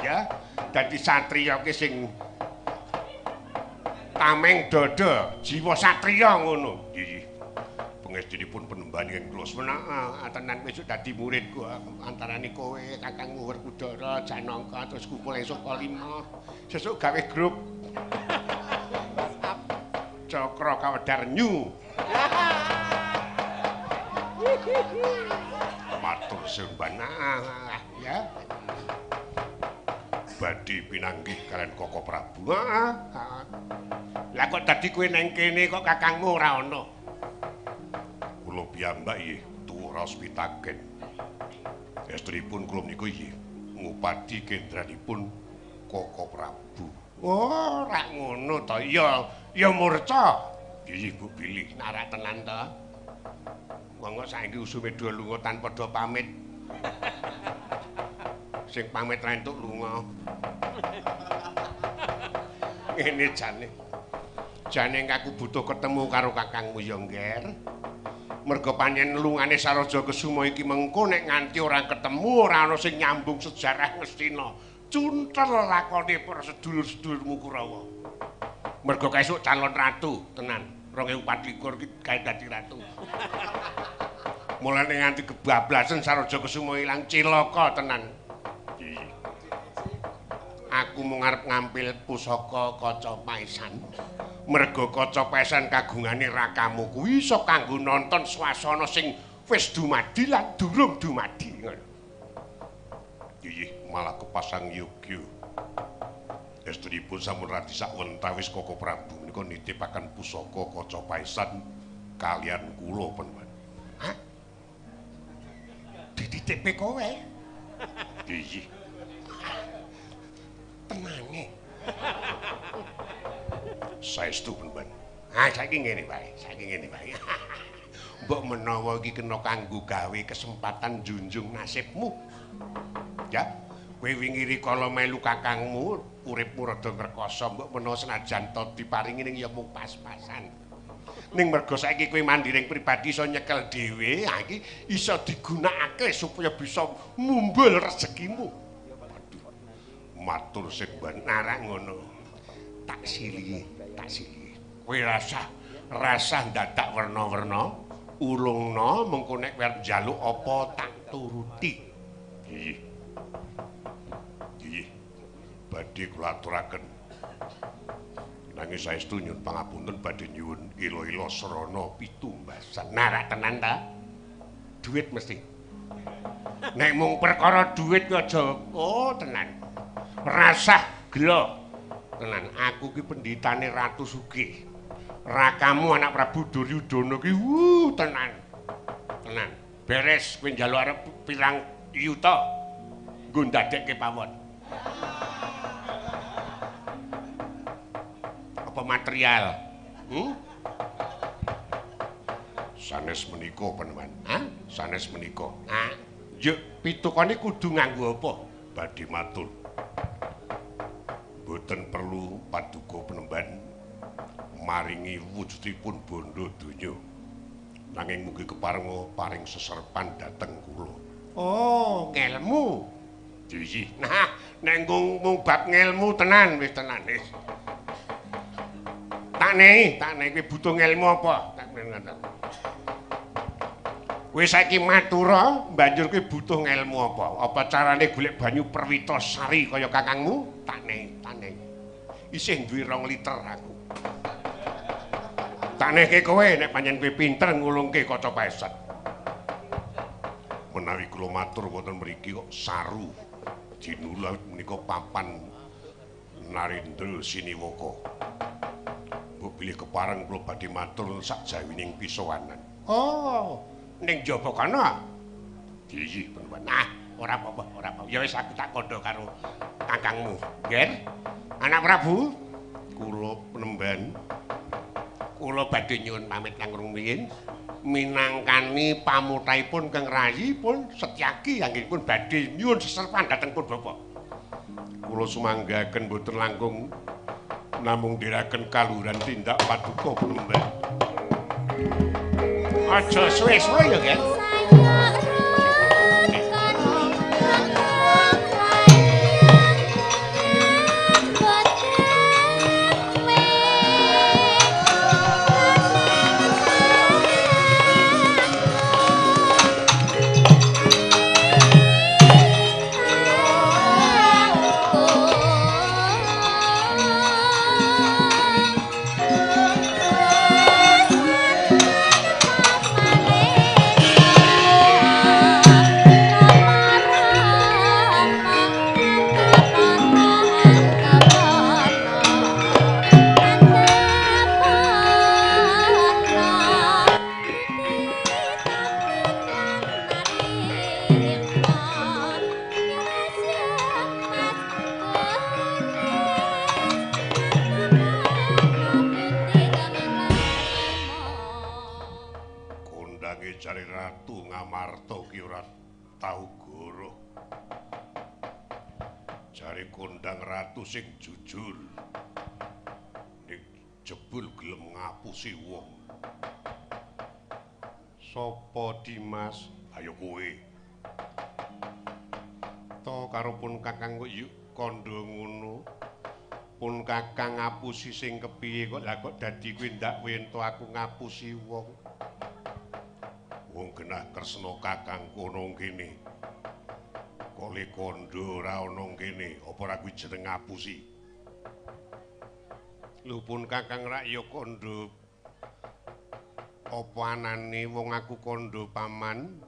Ya, dadi satriya ki sing tameng dada, jiwa satriya ngono. Nggih. Pangestunipun penemban ing kula semena tenan besok dadi muridku antarane kowe, Kakangmu Werkudara, Janaka, terus kumpul esuk kalima. Sesuk gawe grup. Cakra Kawedar New. Matur suwun ya. Badhe pinanggih kalian Koko Prabu. Lah kok dadi kowe nang kene kok kakangmu ora ana? Kula piyambak nggih tuwa raos pitaken. Estunipun kula menika nggih ngupadi kendranipun Koko Prabu. Oh, ora ngono to. Ya, ya murca. Nggih, Bu Bilih narak tenan to. Wong kok saiki usume do lunga tanpa do pamit. Sing pamit ra entuk lunga. Ngene jane. Jane aku butuh ketemu karo kakangmu ya, Ngger. Merga pancen lungane Saroja Kesuma iki mengko nek nganti ora ketemu ora ana sing nyambung sejarah Ngastina. Cuntel lakone para sedulur-sedulurmu Kurawa. Merga kaesuk calon ratu tenan. 2024 iki kae dadi ratu. Mulane nganti kebablasan Saroja Kesuma ilang cilaka tenan. Aku mung arep ngampil pusaka kaca paesan. Merga kaca paesan kagungane rakamu kuwi iso kanggo nonton swasana sing wis dumadi lan durung dumadi ngono. Iyih, malah kepasang yogya. Estunipun sampun radi sakwentawis Koko Prabu menika nitipaken pusaka kaca paesan kalian kula peneman. Hah? Dititipe kowe? Iyih. Tenane. Saestu peneman. Ah, saiki ngene wae, saiki ngene wae. Mbok menawa iki kena kanggo gawe kesempatan junjung nasibmu. Ya, kowe wingi rikala melu kakangmu, uripmu rada ngrekoso, mbok menawa senajan to diparingi ning ya mung pas-pasan. Ning merga saiki kowe mandiring pribadi iso nyekel dhewe, ha iki iso digunakake supaya bisa mumbul rezekimu. Waduh. Matur sing narak ngono. Tak silihi, tak silihi. Kowe rasah ndadak werna-werna, ulungna mengko nek kowe arep njaluk apa tak turuti. Iyih. Iyih. Badhe kula aturaken. Nanging saestu nyuwun pangapunten badhe nyuwun ila-ila srana pitumbasan. Narak tenan ta? Duit mesti. Nek mung perkara duit ku aja oh tenan. Rasah gela. Tenan, aku ki pendhitane Ratu Sugih. Rakamu anak Prabu Duryudana ki wuh tenan. Tenan. Beres kowe njaluk arep pirang yuta nggo ndadekke pawon. Apa material? Sanes menika peneman. Hah? Sanes menika. Nah, yuk pitukane kudu nganggo apa? Badhe matur. Mboten perlu paduka penemban maringi wujudipun bondo donya. Nanging mugi keparenga paring seserpan dhateng kula. Oh, ngelmu. Iyih. Nah, nek mung bab ngelmu tenan wis tenan wis. Tak nehi kowe butuh ngelmu apa? Tak ngoten. Kowe saiki matura, banjur kowe butuh ngelmu apa? Apa carane golek banyu perwita sari kaya kakangmu? Tak nehi, tak nehi. Isih duwe 2 liter aku. Tak nehke kowe nek pancen kowe pinter ngulungke kaca paesan. Menawi kula matur wonten mriki kok saru dinula menika papan Narendra Siniwaka. Mbok bilih kepareng kula badhe matur sak jawining pisowanan. Oh, ning jaba kana? Iyih, peneman. Nah, ora apa-apa, ora apa-apa. Ya wis aku tak kandha karo kakangmu, Nger. Anak Prabu, kula penemban. Kula badhe nyuwun pamit kang rumiyin minangkani pamutaipun Kang Rayi pun Setyaki anggenipun badhe nyuwun seserpan dhateng pun bapak. Kula sumanggaken mboten langkung namung ndherekaken kaluhuran tindak paduka penemban. Aja suwe-suwe ya, Nger. Sing jujur ning jebul gelem ngapusi wong. Sopo Dimas? Ayo kowe. To karo pun Kakang kok yuk kandha ngono. Pun Kakang ngapusi sing kepiye kok lah kok dadi kowe ndak wento aku ngapusi wong. Wong genah Kresna Kakang kono kene. Kok le kandha ora ana kene, apa ora kuwi jeneng ngapusi? Lho pun Kakang rak ya kandha apa anane wong aku kandha paman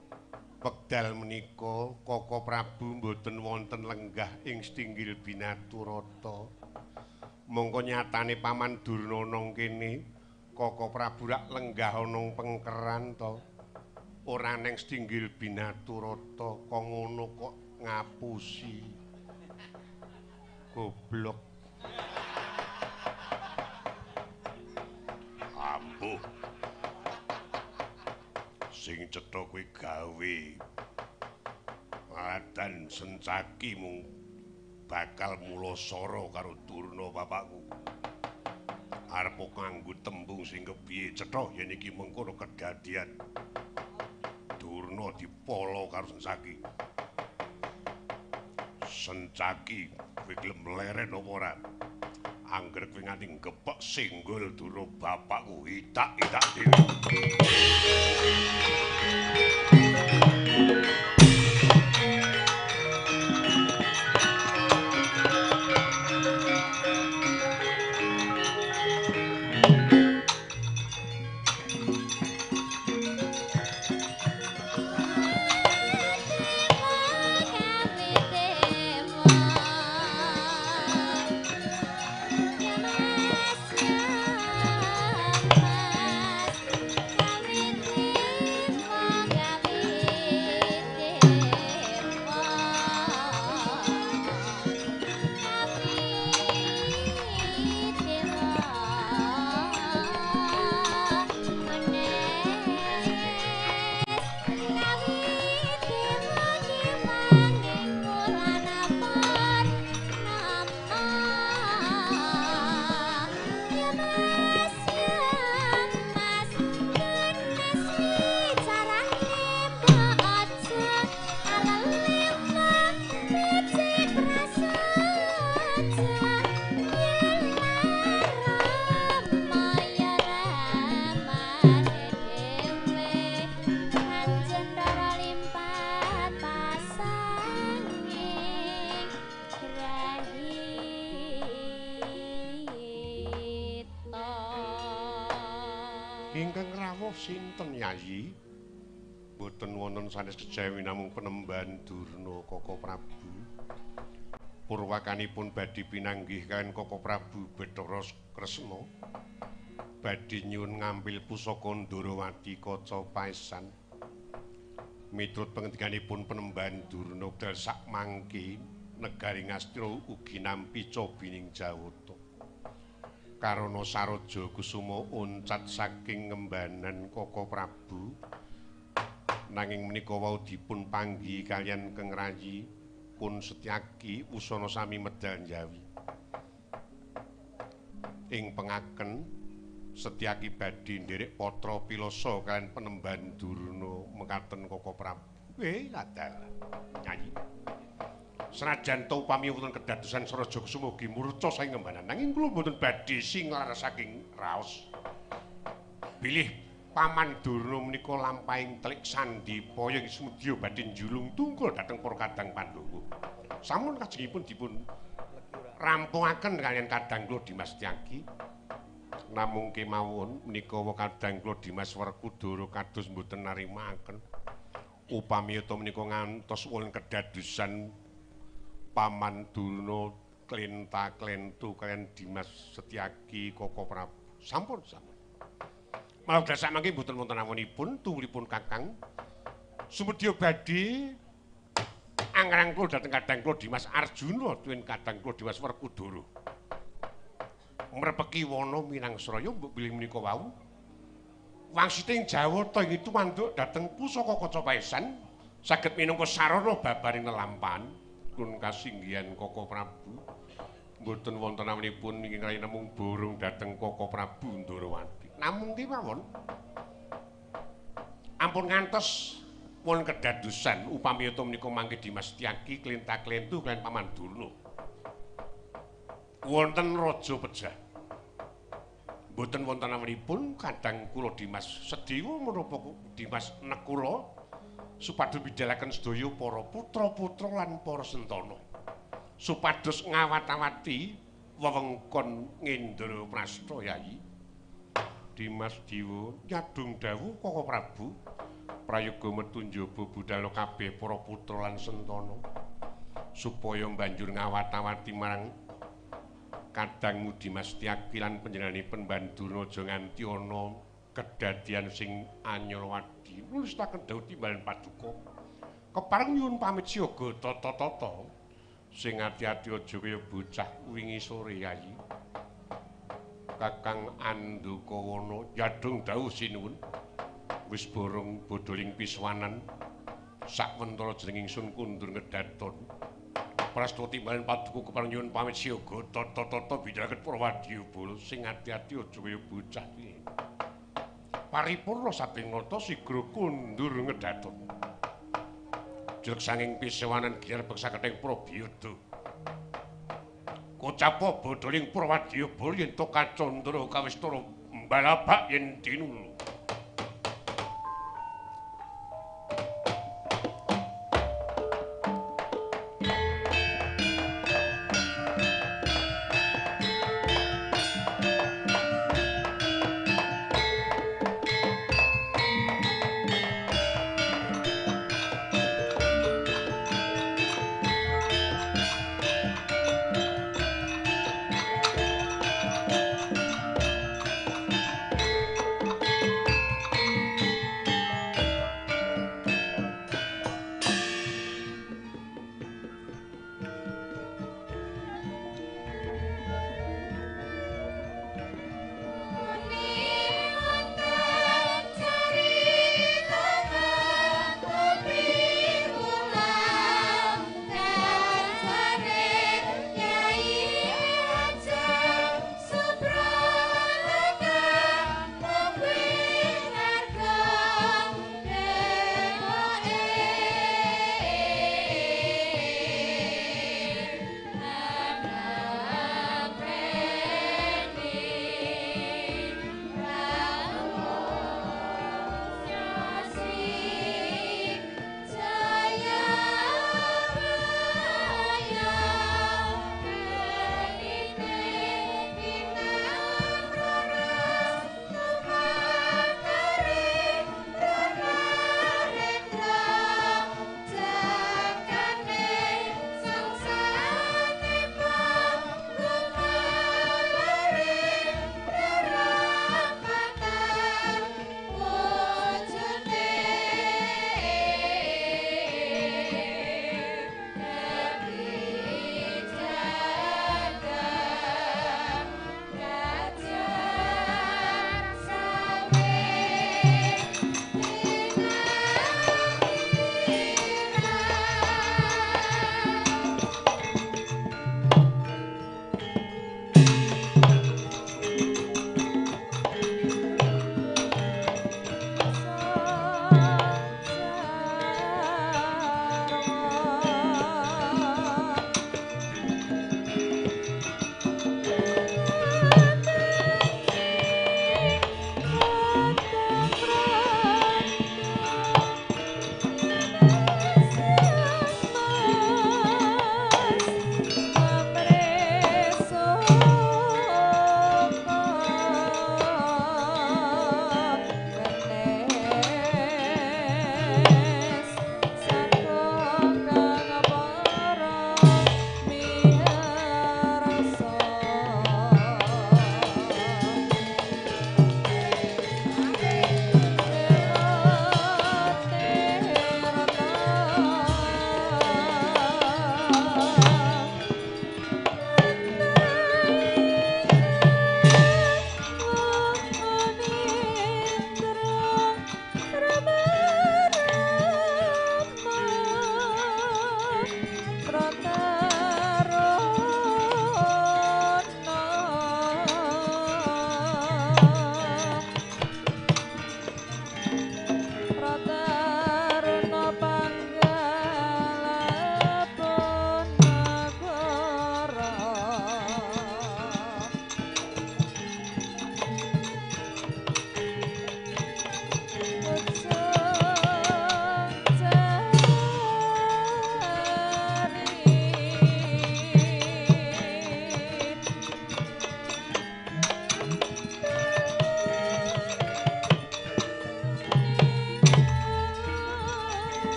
wekdal menika Koko Prabu mboten wonten lenggah ing Stinggil Binaturata. Mongko nyatane paman Durna ana kene, Koko Prabu rak lenggah ana pengkeran to. Ora neng Stinggil Binaturata kok ngono kok ngapusi. Goblok. Ampuh. Sing cetha kuwi gawe adan Sencaki mung bakal mulasara karo Durna bapakku. Arep nganggo tembung sing kepiye cetha yen iki mengkono kedadian. Durna dipolo karo Sencaki. Sencaki kowe gelem leren apa ora? Angger kowe nganti gepek singgul Durna bapakku itak-itak dhewe. Ingkang rawuh sinten Yayi? Mboten wonten sanes kejawi namung penemban Durna Koko Prabu. Purwakanipun badhe pinanggih kaliyan Koko Prabu Bathara Kresna. Badhe nyuwun ngampil pusaka Ndorowati kaca paesan. Miturut pengendikanipun penemban Durna wekdal sakmangke negari Ngastina ugi nampi cobining Jawata. Karana Saroja Kusuma oncat saking ngembanan Koko Prabu, nanging menika wau dipun panggi kaliyan Keng Rayi pun Setyaki wusana sami medal njawi. Ing pengaken Setyaki badhe nderek patra pilasa kaliyan penemban Durna mekaten Koko Prabu. Ladal Nyayi. Senajan ta upami wonten kedadosan Saraja Kusuma ugi murca saking ngembanan, nanging kula mboten badhe singlar saking raos. Bilih Paman Durna menika lampahing telik sandipaya ing sumedya badhe njulung tungkul dhateng para kadang Pandhawa. Sampun kajengipun dipun rampungaken kaliyan kadang kula Dimas Setyaki. Namung kemawon menika kadang kula Dimas Werkudara kados mboten narimaken. Upami ta menika ngantos wonten kedadosan Paman Durna klenta-klentu kaliyan Dimas Setyaki Koko Prabu. Sampun, sampun. Malah dasak mangke mboten wonten awonipun tuwulipun Kakang. Sumedya badhe angrang kula dhateng kadang kula Dimas Arjuna tuwin kadang kula Dimas Werkudara. Mrepeki wana Minangsraya mbok bilih menika wau. Wangsiting Jawata ing tumanduk dhateng pusaka kaca paesan saged minangka sarana babaring lelampahan. Kun kasinggihan Koko Prabu mboten wonten awonipun ingkang namung borong dhateng Koko Prabu Ndorowati. Namung kemawon Ampun ngantos wonten kedadosan upami yata menika mangke Dimas Setyaki klenta-klentu kaliyan Paman Durna. Wonten raja pejah. Mboten wonten amanipun kadang kula Dimas Sedewa menapa Dimas Nekula supados bidalaken sedaya para putra-putra lan para sentana. Supados ngawat-awati wewengkon Ngendraprasta Yayi. Dimas Dewa nyadong dawuh Kaka Prabu prayoga metu njaba budala kabeh para putra lan sentana supaya banjur ngawat-awati marang kadangmu Dimas Setyaki lan panjenenganipun Bandurna aja nganti ana kedadian sing anyalawadi. Nulisaken dawuh timbalan paduka. Kepareng nyuwun pamit siaga tata-tata sing ati-ati aja kaya bocah wingi sore Yayi. Kakang Andakawana nyadong dawuh sinuwun. Wis borong bodholing piswanan sakwentara jeneng ingsun kundur ngedaton. Prastawa timbalan paduka kepareng nyuwun pamit siaga tata-tata bidalaken Prawadyabala sing ati-ati aja kaya bocah iki. Paripurna saking nata sigra kundur ngedaton. Jelek sanging pisewanan gilar beksa kething Prabyada. Kocapa bodholing Prawadyabala yen to kacandra kawistara mbalabak yen dinulu.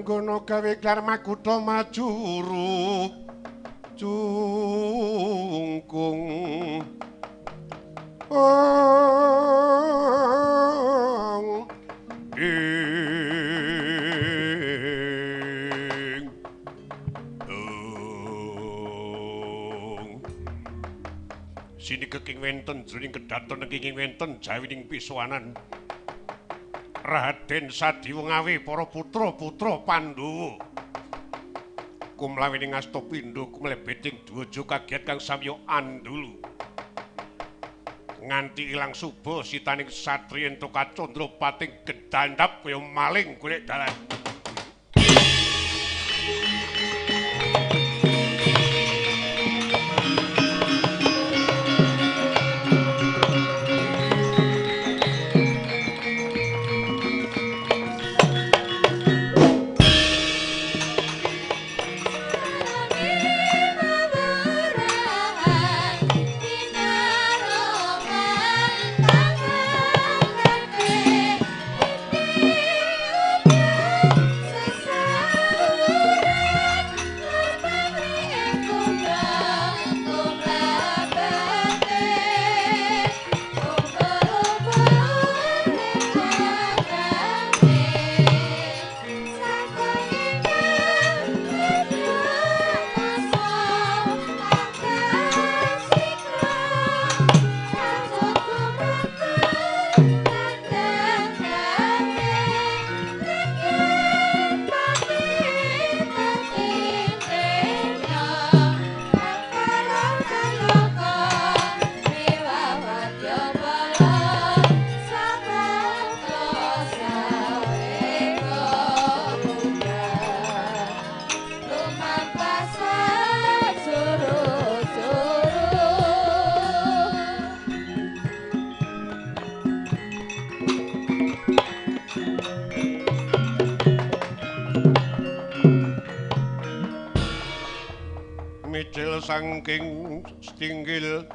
Trenggono gawe klar makutha majuru cungkung. Ong ing ong sini keking wenten jroning kedaton keking wenten jawining pisowanan Raden Sadiwa ngawe para putra-putra Pandhawa kumlawining asta pindha kumlebeting dwaja kagiat kang samya andulu nganti ilang suba sitaning satriya entuk kacandra pating gedandap kaya maling golek dalan. Saking stinggil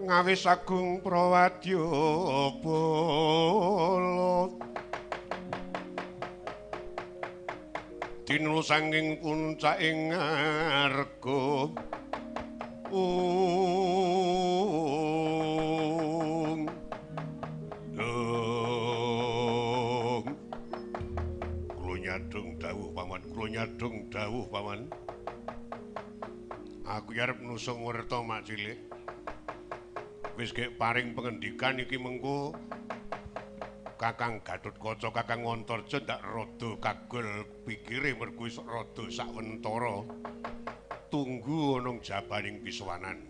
ngawis agung prawadya bala tinulu saking puncaking ngarga ung dong kula nyadong dawuh paman, kula nyadong dawuh paman. Aku arep nusung werta mak cilik. Wis gek paring pengendikan iki mengko Kakang Gatotkaca, Kakang Antarja ndak rada kagol pikire mergo wis rada sawentara. Tunggu ana jabaning pisowanan.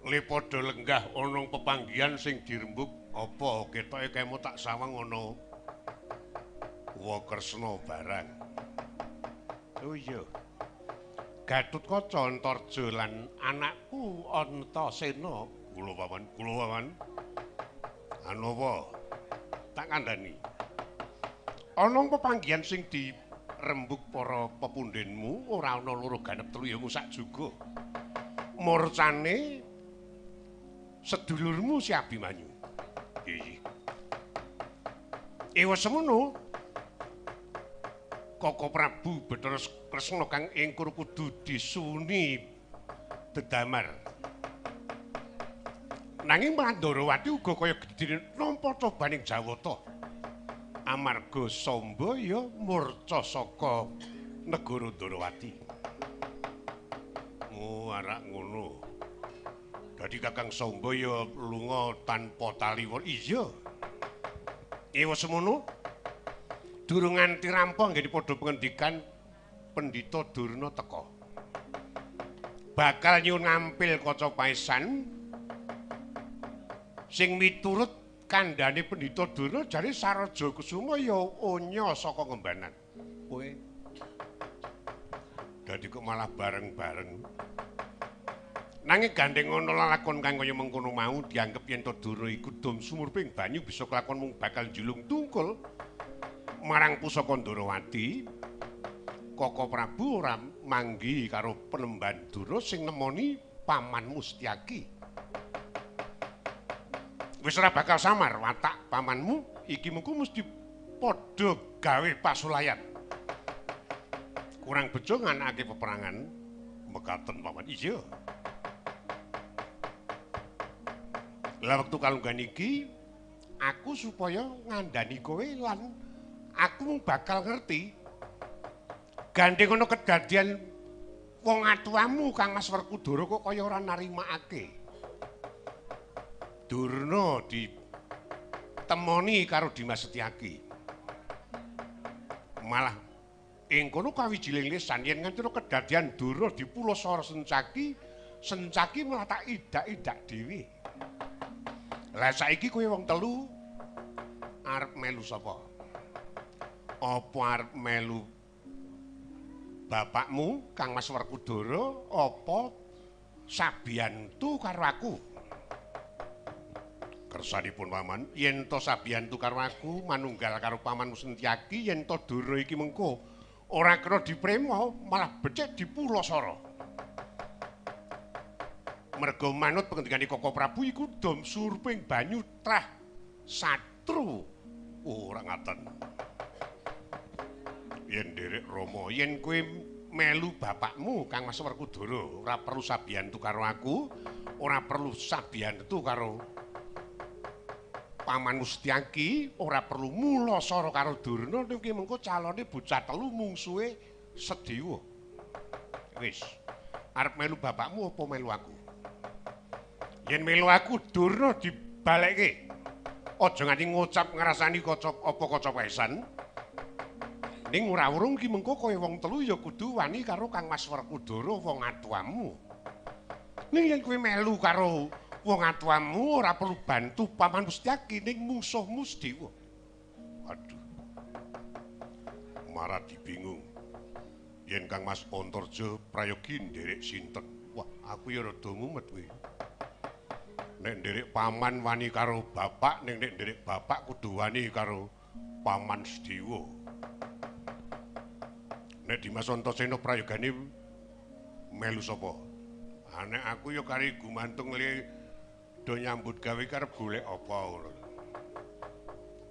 Le padha lenggah ana pepanggihan sing dirembug apa ketoke kemo tak sawang ana Wakresna barang. Oh iya. Gatotkaca Antarja lan anakku Antasena. Kula paman, kula paman. Anu apa? Tak kandhani. Ana pepanggihan sing dirembug para pepundhenmu ora ana loro ganep telu ya sak juga. Murcane sedulurmu si Abimanyu. Iya. Ewa semono. Koko Prabu Bathara Kresna kang ingkur kudu disuni dedamar. Nanging Mandarawati uga kaya gedene nampa cobaning Jawata. Amarga Samba ya murca saka negara Ndarawati. Oh, arak ngono. Dadi Kakang Samba ya lunga tanpa taliwara. Iya. Ewa semono. Durung nganti rampung nggih padha pengendikan Pendhita Durna teka. Bakal nyuwun ngampil kaca paesan sing miturut kandhane Pendhita Durna jare Saraja Kusuma ya onya saka ngembanan. Kowe dadi kok malah bareng-bareng. Nanging gandeng ana lalakon kang kaya mengkono mau dianggep yen to Durna iku dom sumurping banyu bisa kelakon mung bakal njulung tungkul marang pusaka Ndarawati. Koko Prabu ora manggi karo penemban Durna sing nemoni paman Mustyaki. Wis ora bakal samar watak pamanmu. Iki mengko mesti padha gawe pasulayan. Kurang bejo nganakake peperangan mekaten paman. Iya. Lah wektu kalungguhan iki aku supaya ngandani kowe lan aku bakal ngerti gandeng ana kedadian wong atuamu Kang Mas Werkudara kok kaya ora narimakake. Durna ditemoni karo Dimas Setyaki. Malah ing kono kawijiling lisan yen nganti kedadian Durna dipulasara Sencaki, Sencaki malah tak idak-idak dhewe. Lah saiki kowe wong telu arep melu sapa? Apa arep melu bapakmu Kang Mas Werkudara apa sabiyantu karo aku? Kersanipun paman, yen to sabiyantu karo aku manunggal karo pamanmu Setyaki, yen to Durna iki mengko ora kena diprema malah becik dipulasara. Merga manut pengendikane Koko Prabu iku dom surping banyu trah satru. Ora ngaten. Yen nderek Rama, yen kowe melu bapakmu Kang Mas Werkudara, ora perlu sabiyantu karo aku, ora perlu sabiyantu karo pamanmu Setyaki, ora perlu mulasara karo Durna, niki mengko calone bocah telu mungsuhe Sedewa. Wis, arep melu bapakmu apa melu aku? Yen melu aku Durna dibalekke. Aja nganti ngucap ngrasani kaca apa kaca paesan. Ning ora urung ki mengko kaya wong telu ya kudu wani karo Kang Mas Werkudara wong atuamu. Ning yen kowe melu karo wong atuamu ora perlu bantu pamanmu Setyaki ning musuhmu Sedewa. Aduh. Maradi bingung. Yen Kang Mas Antarja prayogi nderek sinten? Wah, aku ya rada mumet kuwi. Nek nderek paman wani karo bapak, ning nek nderek bapak kudu wani karo paman Sedewa. Nek Dimas Antasena prayogane melu sapa? Ha nek aku ya kari gumantung le do nyambut gawe karep golek apa ngono.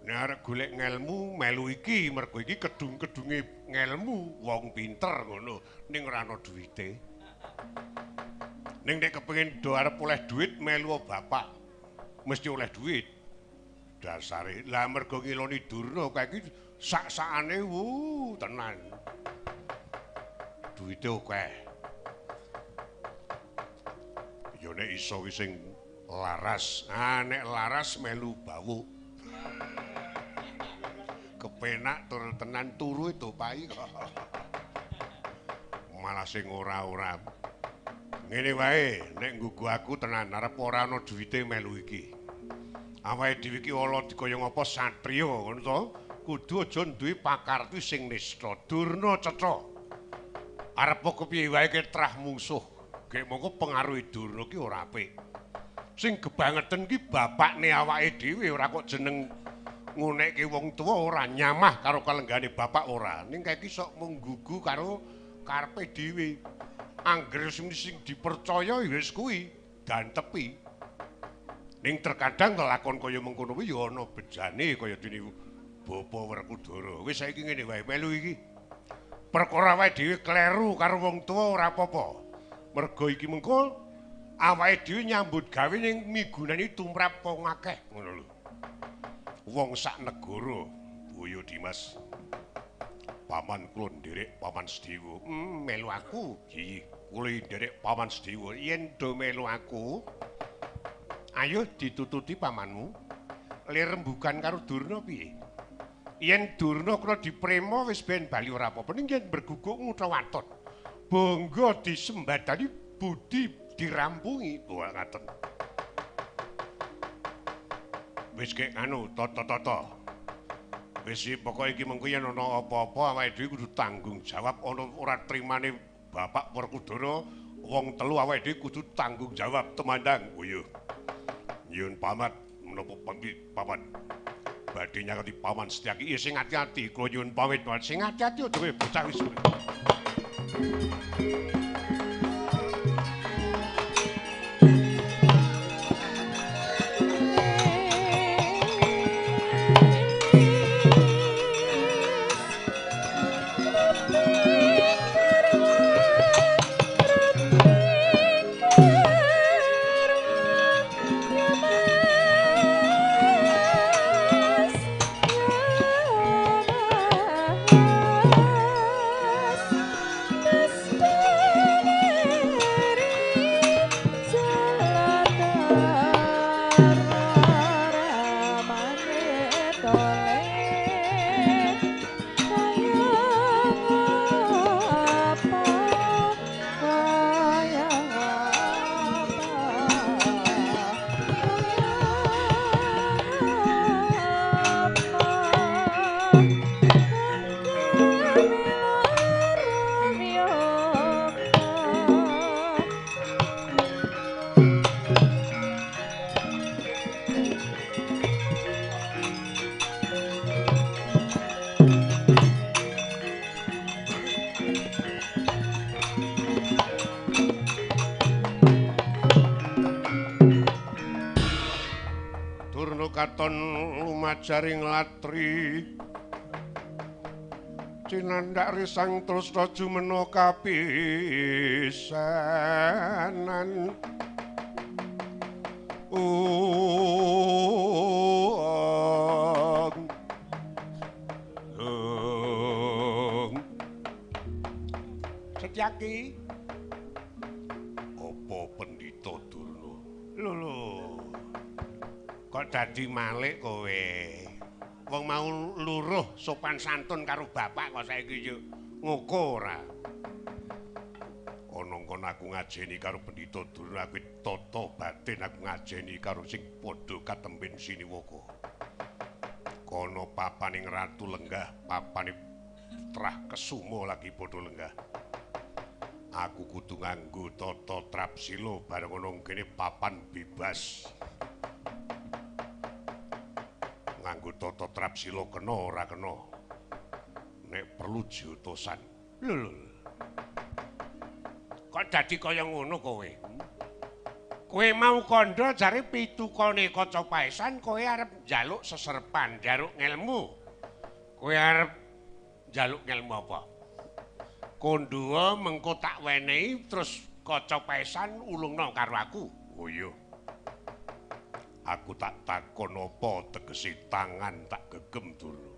Nek arep golek ngelmu melu iki, mergo iki kedung-kedunge ngelmu wong pinter ngono, ning ora ana duwite. Ning nek kepengin do arep oleh duit melu bapak, mesti oleh duit. Dasare lah mergo ngiloni Durna kae iki sak-sakane wu tenan. Duwite akeh. Ya nek iso wis sing laras. Ah nek laras melu bawuk. Kepenak tur tenan turu dopai kok. Malah sing ora-ora. Ngene wae, nek nggugu aku tenan arep ora ana duwite melu iki. Awake dhewe iki ala dikaya ngapa satriya ngono to, kudu aja duwe pakarti sing nista. Durna cetha. Arep kepiye wae ke trah mungsuh. Gek mongko pengaruhe Durna ki ora apik. Sing gebangeten ki bapakne awake dhewe ora kok jeneng ngunekke wong tuwa ora nyamah karo kalenggane bapak ora. Ning kae iki sok mung nggugu karo karepe dhewe. Angger sing dipercaya ya wis kuwi dantepi. Ning terkadang lelakon kaya mengkono kuwi ya ana bejane kaya dene Bapa Werkudara. Wis saiki ngene wae melu iki. Perkara awake dhewe kleru karo wong tuwa ora apa-apa. Mergo iki mengko awake dhewe nyambut gawe ning migunani tumrap wong akeh ngono lho. Wong sak negara. Boyo Dimas. Paman kula nderek Paman Sedewa. Melu aku. Iya, kula nderek Paman Sedewa. Yen do melu aku, ayo ditututi pamanmu. Le rembugan karo Durna piye? Yen Durna kena diprema wis ben bali ora apa-apa. Ning yen berguguk ngutha waton. Bangga disembadani budi dirampungi. Wah ngaten. Wis kek anu tata-tata. Wis pokoke iki mengko yen ana apa-apa awake dhewe kudu tanggung jawab, ana ora trimane Bapak Werkudara wong telu awake dhewe kudu tanggung jawab temandang. Uyuh. Nyuwun pamat menapa pamit paman. Badhe nyaketi Paman Setyaki. Iya sing ati-ati kula nyuwun pamit. Sing ati-ati aja kowe bocah wis. katon lumajaring latri cinandak risang trusna jumena kapisanan. Setyaki, apa Pendhita Durna? Lho lho, kok dadi malik kowe? Wong mau luruh sopan santun karo bapak kok saiki yo ngoko ora. Ana ngkon aku ngajeni karo Pendhita Durna kuwi tata batin aku ngajeni karo sing padha katemben siniwaka. Kono papaning ratu lenggah, papane Trah Kesuma lagi padha lenggah. Aku kudu nganggo tata trapsila bareng ana kene papan bebas. Nganggo tata trapsila kena ora kena. Nek perlu jotosan. Lho lho. Kok dadi kaya ngono kowe? Kowe mau kandha jare pitukane kaca paesan kowe arep njaluk seserpan, njaluk ngelmu. Kowe arep njaluk ngelmu apa? Kandha mengko tak wenehi terus kaca paesan ulungna karo aku. Oh iya. Aku tak takon apa tegese tangan tak gegem Durna.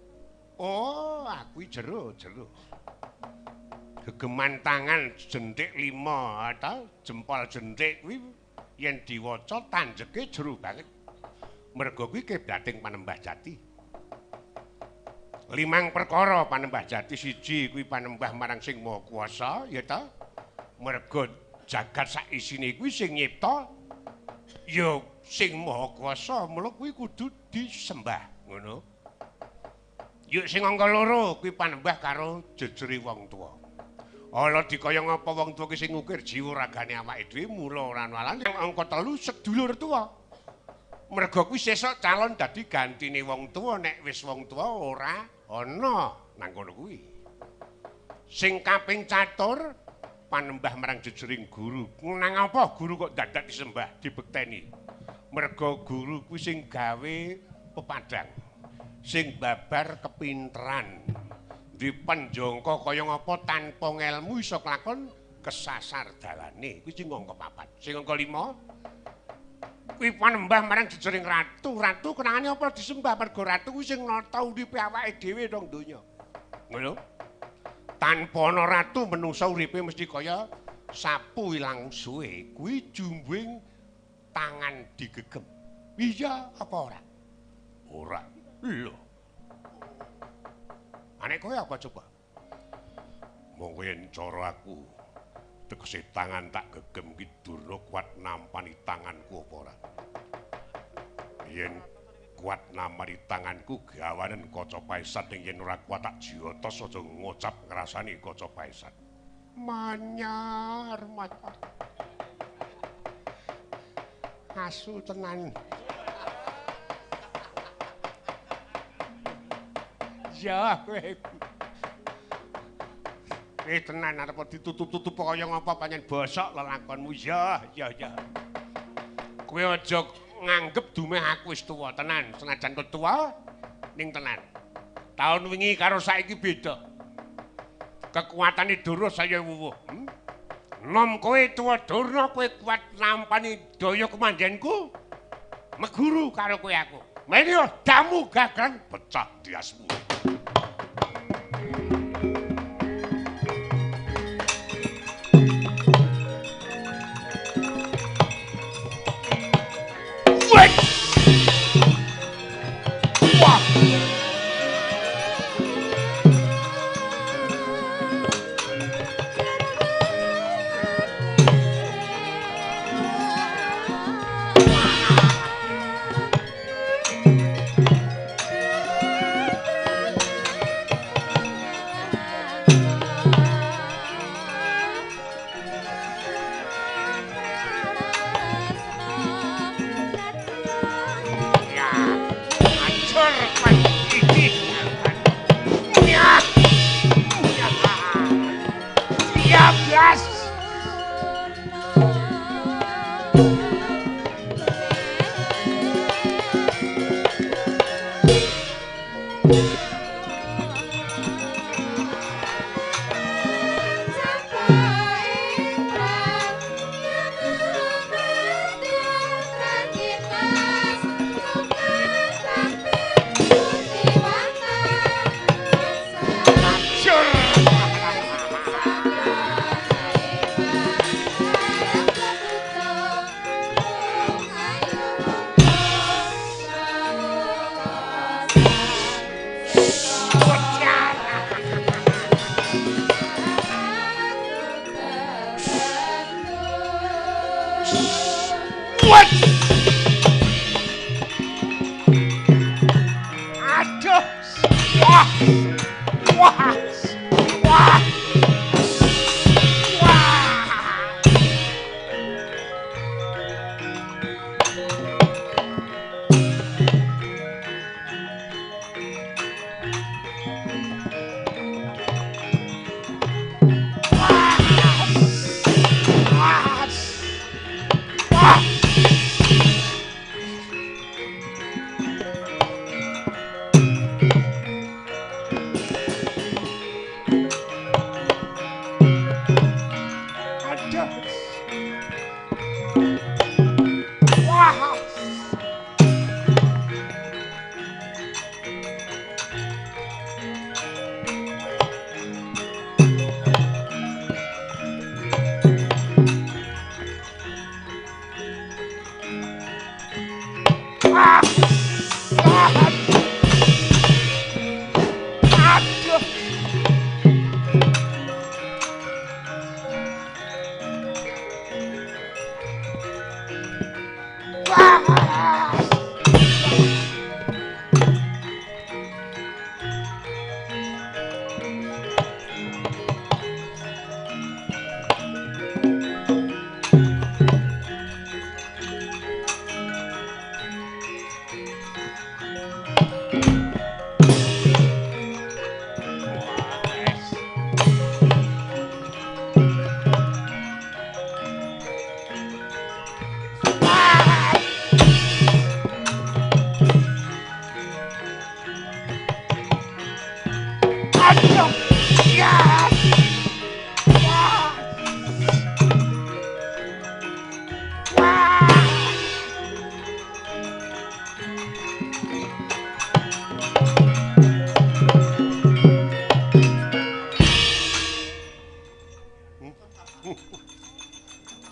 Oh, aku jero. Gegeman tangan jentik 5 atau jempol jentik kuwi yen diwaca tanjeke jero banget. Mergo kuwi kiblating Panembah Jati. 5 perkara Panembah Jati, siji kuwi panembah marang Sing Maha Kuwasa, ya ta? Mergo jagat sak isine kuwi sing nyipta ya Sing Maha Kuwasa, mula kuwi kudu disembah, ngono. Yuk sing angka 2 kuwi panembah karo jejere wong tuwa. Ala dikaya ngapa wong tuwa ki sing ngukir jiwa ragane awake dhewe mula ora ana alane. Angka 3 sedulur tuwa. Mergo kuwi sesuk calon dadi gantine wong tuwa nek wis wong tuwa ora ana nang kono kuwi. Sing kaping 4 panembah marang jejering guru. Nang apa guru kok dadak disembah, dibekteni? Mergo guru kuwi sing gawe pepadang, sing babar kepinteran, dipenjangka kaya ngapa tanpa ngelmu iso kelakon kesasar dalane. Kuwi sing angka 4. Sing angka 5 kuwi panembah marang jejering ratu. Ratu kenangane apa disembah? Mergo ratu kuwi sing nata uripe awake dhewe nang donya. Ngono. Tanpa ana ratu menungsa uripe mesti kaya sapu ilang suwe. Kuwi jumbuhing tangan digegem. Iya apa ora? Ora. Lho. Anek kowe apa coba? Monggo yen cara aku tegese tangan tak gegem ki Durna kuat nampani tanganku apa ora? Yen kuat nampani tanganku gawanen kaca paesan, ning yen ora kuat tak jotos aja ngocap ngrasani kaca paesan. Manyar, manyar. Asu tenan. Ya kowe. Kowe tenan arep ditutup-tutup kaya ngapa pancen bosok lelakonmu. Ya, ya, ya. Kowe aja nganggep dumeh aku wis tuwa tenan, senajan tuwa ning tenan. Taun wingi karo saiki beda. Kekuatane Durna saya wuwuh. Nom kowe tuwa Durna, kowe kuat nampani daya kemanjenku. Meguru karo kowe aku. Meni damu gagrang pecah diasmu. Wah.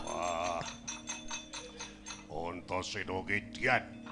Wah. Antasena ki dian.